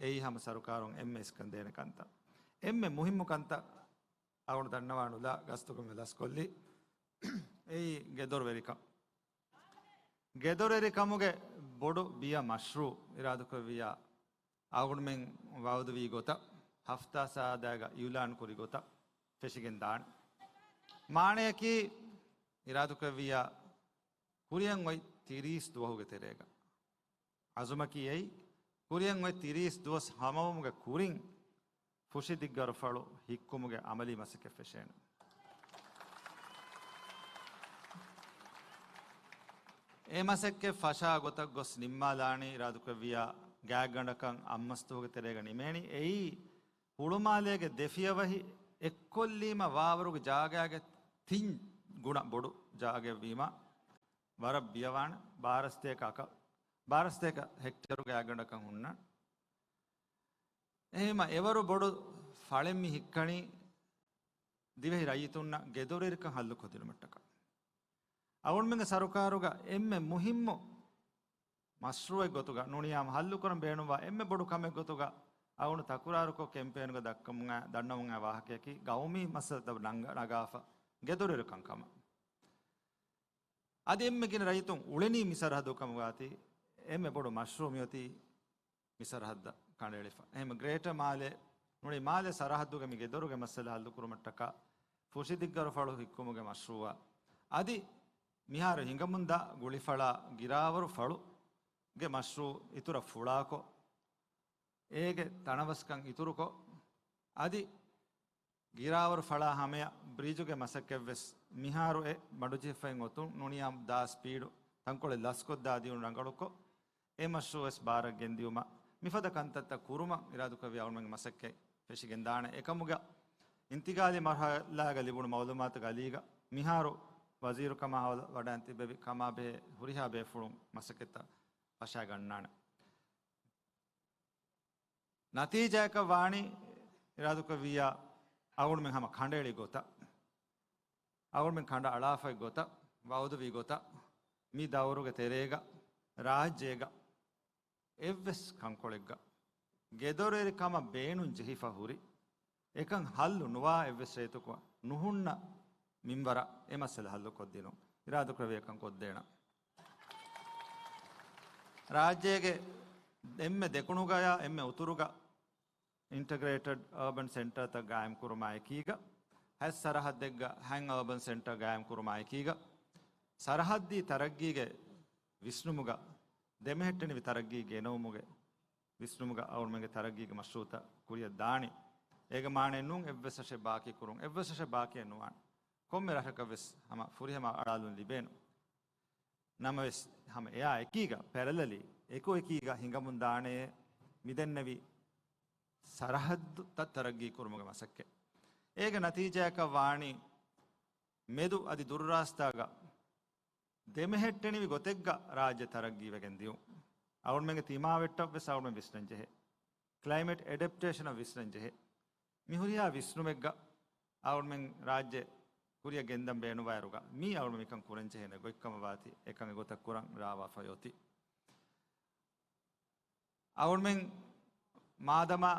އެއީ ހަމަ ސަރުކާރުން އެންމެ އިސްކަން ދޭނެ ކަންތައް. އެންމެ މުހިއްމު ކަންތައް އަޅުގަނޑު ދަންނަވާން އުޅާ ގަސްތުގަ މި ލަސްކޮށްލީ. އެއީ ގެދޮރުވެރިކަން. ގެދޮރުވެރިކަމުގެ ބޮޑު ބިޔަ މަޝްރޫއު އިރާދުކުރެއްވިއްޔާ، އަޅުގަނޑުމެން ވައުދުވީ ގޮތަށް ހަފްތާ ސާދައިގަ އިއުލާން ކުރި ގޮތަށް ފެށިގެން ދާނެ. މާނަޔަކީ އިރާދުކުރެއްވިއްޔާ، ކުރިއަށް އޮތް ތިރީސް ދުވަހުގެ ތެރޭގަ އަޒުމަކީ އެއީ، ކުރިއަށް އޮތް ތިރީސް ދުވަސް ހަމަވުމުގެ ކުރިން ފުށި ދިއްގަރު ފަޅު ހިއްކުމުގެ އަމަލީ މަސައްކަތް ފެށޭނެ. އެ މަސައްކަތް ފަށާ ގޮތަށް ގޮސް ނިންމާލާނީ އިރާދުކުރެއްވިއްޔާ ގާތްގަނޑަކަށް އަށް މަސް ދުވަހުގެ ތެރޭގަ ނިމޭނީ. އެއީ ހުޅުމާލޭގެ ދެ ފިޔަވަހި އެއްކޮށްލީމަ ވާވަރުގެ ޖާގައިގެ ތިން ގުނަ ބޮޑު ޖާގައެއްވީމަ، ވަރަށް ބިޔަވާނެ. ބާރަ ސަތޭކަ އަކަ، ބާރަ ސަތޭކަ ހެކްޓޭރު ގާތްގަނޑަކަށް ހުންނަން. އެހެންވީމަ އެވަރު ބޮޑު ފަޅެއް މި ހިއްކަނީ ދިވެހި ރައްޔިތުންނަށް ގެދޮރުވެރިކަން ހައްލުކޮށްދިނުމަށްޓަކާ. އަޅުގަނޑުމެންގެ ސަރުކާރުގަ އެންމެ މުހިއްމު މަޝްރޫއެއް ގޮތުގަ ނޫނީ ހައްލުކުރަން ބޭނުންވާ އެންމެ ބޮޑު ކަމެއް ގޮތުގަ އަޅުގަނޑު ތަކުރާރުކޮށް ކެމްޕޭނުގަ ދައްކަމުން އައި ދަންނަމުން އައި ވާހަކަޔަކީ ގައުމީ މައްސަލަތައް ނަގާފަ ގެދޮރުވެރިކަން ކަމަށް. އަދި އެންމެ ގިނަ ރައްޔިތުން އުޅެނީ މި ސަރަހައްދު ކަމުގައި އޮތީ އެންމެ ބޮޑު މަޝްރޫއު މިއޮތީ މި ސަރަހައްދަށް ކަނޑައެޅިފަ. އެހެން ގްރޭޓަ މާލެ ނޫނީ މާލެ ސަރަހައްދުގެ މި ގެދޮރުގެ މައްސަލަ ހައްލުކުރުމަށްޓަކާ ފުށި ދިއްގަރު ފަޅު ހިއްކުމުގެ މަޝްރޫއަށް އަދި މިހާރު ހިނގަމުންދާ ގުޅިފަޅާ ގިރާވަރު ފަޅުގެ މަޝްރޫއު އިތުރަށް ފުޅާކޮށް، އޭގެ ތަނަވަސްކަން އިތުރުކޮށް، އަދި ގިރާވަރު ފަޅާ ހަމަޔަށް ބްރިޖުގެ މަސައްކަތްވެސް މިހާރު އެ މަޑުޖެހިފައި އޮތުން ނޫނީ ދާ ސްޕީޑު ތަންކޮޅެއް ލަސްކޮށްދާ ދިޔުން ރަނގަޅުކޮށް، އެ މަޝްރޫއުވެސް ބާރަށް ގެންދިޔުމަށް މިފަދަ ކަންތައްތައް ކުރުމަށް އިރާދުކުރެއްވި އަޅުގަނޑުމެންގެ މަސައްކަތް ފެށިގެންދާނެ. އެކަމުގަ އިންތިގާލީ މަރުހަލާގަ ލިބުނު މައުލޫމާތުގެ އަލީގަ މިހާރު ވަޒީރުކަމާ ހަވާލު ވަޑައިން ތިއްބެވި ކަމާބެހޭ ހުރިހާ ބޭފުޅުން މަސައްކަތްތައް ފަށައިގަންނާނެ. ނަތީޖާއަކަށް ވާނީ އިރާދުކުރެއްވިއްޔާ، އަޅުގަނޑުމެން ހަމަ ކަނޑައެޅި ގޮތަށް، އަޅުގަނޑުމެން ކަނޑައަޅާފައި ގޮތަށް، ވައުދުވި ގޮތަށް، މި ދައުރުގެ ތެރޭގަ، ރާއްޖޭގަ، އެއްވެސް ކަންކޮޅެއްގަ ގެދޮރުވެރިކަމަށް ބޭނުން ޖެހިފަ ހުރި، އެކަން ހައްލު ނުވާ އެއްވެސް ރޭތަކު ނުހުންނަ މިންވަރަށް އެ މައްސަލަ ހައްލު ކޮށްދިނުން. އިރާދަކުރެއްވިއްޔާ އެކަން ކޮށްދޭނަން. ރާއްޖޭގެ އެންމެ ދެކުނުގަޔާ އެންމެ އުތުރުގަ އިންޓަގްރޭޓެޑް އާބަން ސެންޓަރތައް ގާއިމްކުރުމާ އެކީގަ، ހަތް ސަރަހައްދެއްގަ ހަތް އާބަން ސެންޓަރ ގާއިމްކުރުމާ އެކީގަ، ސަރަހައްދީ ތަރައްގީގެ ވިސްނުމުގަ ދެމެހެއްޓެނިވި ތަރައްގީ ގެނައުމުގެ ވިސްނުމުގަ އަޅުމެންގެ ތަރައްގީގެ މަޝްރޫއުތައް ކުރިއަށް ދާނީ. އޭގެ މާނައެއް ނޫން އެއްވެސް ރަށެއް ބާކީ ކުރުން، އެއްވެސް ރަށެއް ބާކީއެއް ނުވާނެ. ކޮންމެ ރަށަކަށް ވެސް ހަމަ ފުރިހަމަ އަޅާލުން ލިބޭނު. ނަމަވެސް، ހަމަ އެއާ އެކީގަ، ޕެރަލަލީ، އެކު އެކީގަ ހިނގަމުން ދާނެ މިދެންނެވި ސަރަހައްދުތައް ތަރައްގީ ކުރުމުގެ މަސައްކަތް. އޭގެ ނަތީޖާއަކަށް ވާނީ، މެދު އަދި ދުރުރާސްތާގަ ދެމެހެއްޓެނިވި ގޮތެއްގަ ރާއްޖެ ތަރައްގީވެގެން ދިޔުން. އަޅުމެންގެ ތިމާވެއްޓަށް ވެސް އަޅުމެން ވިސްނަން ޖެހޭ. ކްލައިމެޓް އެޑެޕްޓޭޝަނަށް ވިސްނަން ޖެހޭ. މި ހުރިހާ ވިސްނުމެއްގަ އަޅުމެން ރާއްޖެ ކުރިއަށް ގެންދަން ބޭނުންވާއިރުގަ، މީ އަޅުމެން މިކަން ކުރަން ޖެހޭނެ ގޮތްކަމަށް ވާތީ، އެކަން އެގޮތަށް ކުރަން ރާވާފައި އޮތީ. އަޅުމެން މާދަމާ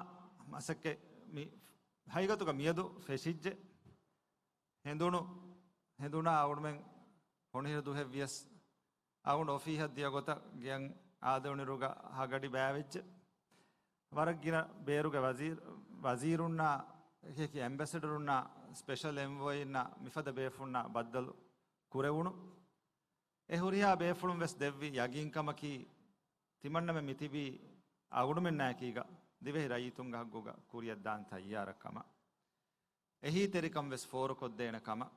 މަސައްކަތް މި ހަގީގަތުގަ މިއަދު ފެށިއްޖެ. ހެނދުނު، ހެނދުނާ އަޅުމެން ހޮނިހިރު ދުވަހެއް ވިޔަސް، އަޅުގަނޑު އޮފީހަށް ދިޔަ ގޮތަށް ގެއަށް އާދެވުނިރުގަ ހަގަޑި ބައިވެއްޖެ. ވަރަށް ގިނަ ބޭރުގެ ވަޒީރު، ވަޒީރުންނާ، އެކި އެކި އެމްބެސެޑަރުންނާ، ސްޕެޝަލް އެންވޯއިންނާ، މިފަދަ ބޭފުޅުންނާ ބައްދަލު ކުރެވުނު. އެ ހުރިހާ ބޭފުޅުން ވެސް ދެއްވި ޔަގީންކަމަކީ، ތިމަންނަމެން މިތިބީ އަޅުގަނޑުމެންނާއެކީގަ، ދިވެހި ރައްޔިތުންގެ ހައްގުގަ ކުރިއަށް ދާން ތައްޔާރަށް ކަމަށް. އެހީތެރިކަން ވެސް ފޯރުކޮށްދޭނެ ކަމަށް.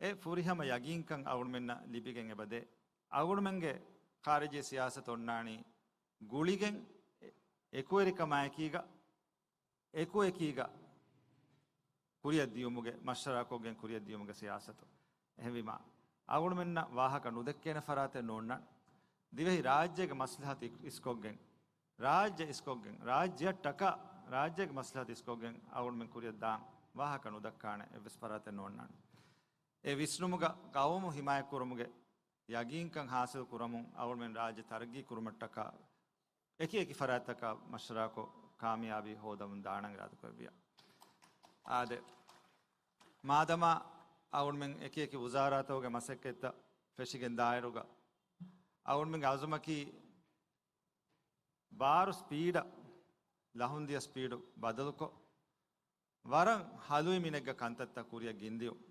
އެ ފުރިހަމަ ޔަގީންކަން އަޅުގަނޑުމެންނަށް ލިބިގެން އެބަދޭ. އަޅުގަނޑުމެންގެ ޚާރިޖީ ސިޔާސަތު އޮންނާނީ ގުޅިގެން، އެ-، އެކުވެރިކަމާއެކީގަ، އެކުއެކީގަ ކުރިއަށް ދިޔުމުގެ، މަޝްވަރާކޮށްގެން ކުރިއަށް ދިޔުމުގެ ސިޔާސަތު. އެހެންވީމާ، އަޅުގަނޑުމެންނަށް ވާހަކަ ނުދެއްކޭނެ ފަރާތެއް ނޯންނާނެ. ދިވެހި ރާއްޖޭގެ މަސްލަހަތު އިސްކޮށްގެން، ރާއްޖެ އިސްކޮށްގެން، ރާއްޖެއަށްޓަކާ ރާއްޖޭގެ މަސްލަހަތު އިސްކޮށްގެން އަޅުގަނޑުމެން ކުރިއަށް ދާން ވާހަކަ ނުދައްކާނެ އެއްވެސް ފަރާތެއް ނޯންނާނެ. އެ ވިސްނުމުގަ ގައުމު ހިމާޔަތްކުރުމުގެ ޔަގީންކަން ހާސިލް ކުރަމުން އަޅުގަނޑުމެން ރާއްޖެ ތަރައްގީ ކުރުމަށްޓަކާ އެކި އެކި ފަރާތްތަކާ މަޝްވަރާކޮށް ކާމިޔާބީ ހޯދަމުން ދާނަން އިރާދަކުރެއްވިޔާ. އާދެ، މާދަމާ އަޅުގަނޑުމެން އެކި އެކި ވުޒާރާތަކުގެ މަސައްކަތްތައް ފެށިގެން ދާއިރުގަ، އަޅުގަނޑުމެންގެ އަޒުމަކީ ބާރު ސްޕީޑަށް ލަހުންދިޔަ ސްޕީޑު ބަދަލުކޮށް، ވަރަށް ހަލުވި މިނެއްގަ ކަންތައްތައް ކުރިއަށް ގެންދިޔުން.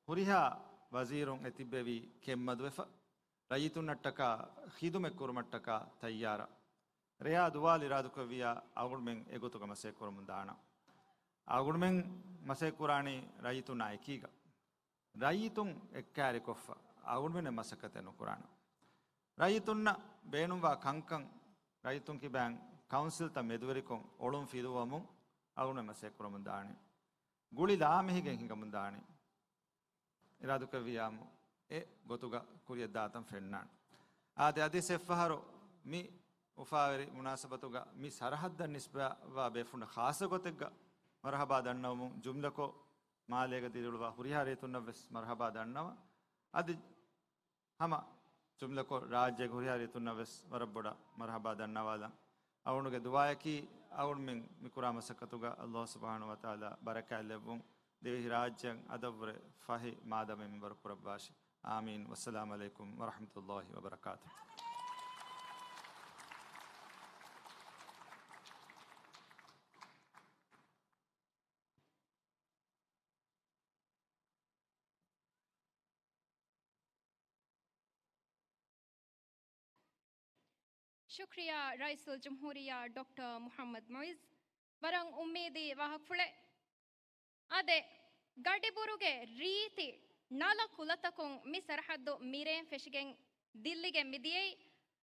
ހުރިހާ ވަޒީރުން އެތިއްބެވީ ކެތްމަދުވެފަ، ރައްޔިތުންނަށްޓަކާ ޚިދުމަތް ކުރުމަށްޓަކާ ތައްޔާރަށް. ރެޔާ ދުވާލު އިރާދަކުރެއްވިޔާ އަޅުގަނޑުމެން އެގޮތުގަ މަސައްކަތް ކުރަމުން ދާނަން. އަޅުގަނޑުމެން މަސައްކަތް ކުރާނީ ރައްޔިތުންނާ އެކީގަ. ރައްޔިތުން އެއްކައިރިކޮށްފަ އަޅުގަނޑުމެން މަސައްކަތެއް ނުކުރާނަން. ރައްޔިތުންނަށް ބޭނުންވާ ކަންކަން، ރައްޔިތުން ކިބައިން ކައުންސިލްތައް މެދުވެރިކޮށް އޮޅުން ފިލުވަމުން އަޅުގަނޑު މަސައްކަތް ކުރަމުން ދާނީ. ގުޅި ލާމެހިގެން ހިނގަމުން ދާނީ. އިރާދަކުރެއްވިޔާމު އެ ގޮތުގަ ކުރިއަށް ދާތަން ފެންނާނެ. އާދެ، އަދިސް އެއްފަހަރު މި އުފާވެރި މުނާސަބަތުގަ މި ސަރަހައްދަށް ނިސްބަތްވާ ބޭފުޅުންނަށް ޚާއްޞަ ގޮތެއްގަ މަރުޙަބާ ދަންނަވަމުން ޖުމްލަކޮށް، މާލޭގަ ދިރިއުޅުވާ ހުރިހާ ރައްޔިތުންނަށް ވެސް މަރުޙަބާ ދަންނަވަން. އަދި ހަމަ ޖުމްލަކޮށް، ރާއްޖޭގެ ހުރިހާ ރައްޔިތުންނަށް ވެސް ވަރަށް ބޮޑަށް މަރުޙަބާ ދަންނަވާލަން. އަޅުގަނޑުގެ ދުޢާއަކީ، އަޅުގަނޑުމެން މި ކުރާ މަސައްކަތުގަ ﷲ ސުބްޙާނަހޫ ވަތަޢާލާ ބަރަކާތްލެއްވުން، ދިވެހި ރާއްޖެއަށް އަދަށްވުރެ ފަހި މާދަމާ މިންވަރު ކުރައްވާށި. އާމީން. ވައްސަލާމް ޢަލައިކުމް ވަރަޙްމަތުﷲ ވަބަރަކާތުހު. ޝުކްރިޔާ ރައީސުލްޖުމްހޫރިއްޔާ ޑޮކްޓަރ މުޙައްމަދު މުޢިއްޒު. ވަރަށް އުއްމީދީ ވާހަކަފުޅެއް. އާދެ، ގަޑިބުރުގެ ރީތި ނަލަ ކުލަތަކުން މި ސަރަޙައްދު މިރޭން ފެށިގެން ދިއްލިގެން މިދިޔައީ،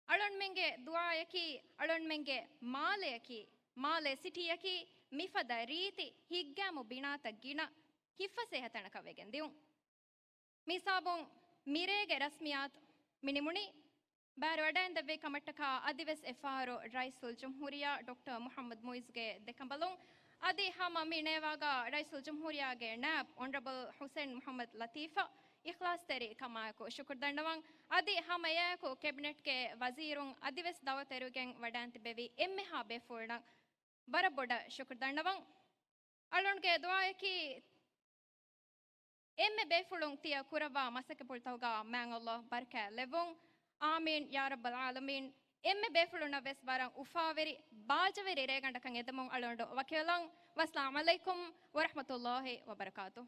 އަޅުންމެންގެ ދުޢާއަކީ، އަޅުންމެންގެ މާލެއަކީ، މާލެ ސިޓީއަކީ މިފަދަ ރީތި ހިތްގައިމު ބިނާތައް ގިނަ ހިތްފަސޭހަ ތަނަކަށް ވެގެން ދިއުން. މިހިސާބުން މިރޭގެ ރަސްމިއްޔާތު މި ނިމުނީ. ބައިވެރިވެވަޑައިގެންދެއްވި ކަމަށްޓަކާ އަދިވެސް އެއްފަހަރު ރައީސުލްޖުމްހޫރިއްޔާ ޑޮކްޓަރ މުޙައްމަދު މުޢިއްޒުގެ ދެކަނބަލުން އަދި ހަމަ މި ނޭވާގަ ރައީސުލްޖުމްހޫރިއްޔާގެ ނާއިބު އޮނަރަބަލް ޙުސައިން މުޙައްމަދު ލަތީފަށް އިޚްލާޞްތެރިކަމާއެކު ޝުކުރު ދަންނަވަން. އަދި ހަމަ އެއާއެކު ކެބިނެޓްގެ ވަޒީރުން އަދިވެސް ދައުވަތު އެރުވިގެން ވަޑައިގެން ތިއްބެވި އެންމެހާ ބޭފުޅުންނަށް ވަރަށް ބޮޑަށް ޝުކުރު ދަންނަވަން. އަޅުގަނޑުގެ ދުޢާއަކީ އެންމެ ބޭފުޅުން ތިޔަ ކުރައްވާ މަސައްކަތްޕުޅުތަކުގަ މާތް ﷲ ބަރަކާތް ލެއްވުން. އާމީން ޔާ ރައްބަލް ޢާލަމީން. އެންމެ ބޭފުޅުންނަށް ވެސް ވަރަށް އުފާވެރި، ބާއްޖަވެރި ރޭގަނޑަކަށް އެދެމުން އަޅުގަނޑު ވަކިވެލަން. ވައްސަލާމް ޢަލައިކުމް ވަރަޙްމަތުﷲ ވަބަރަކާތުހު.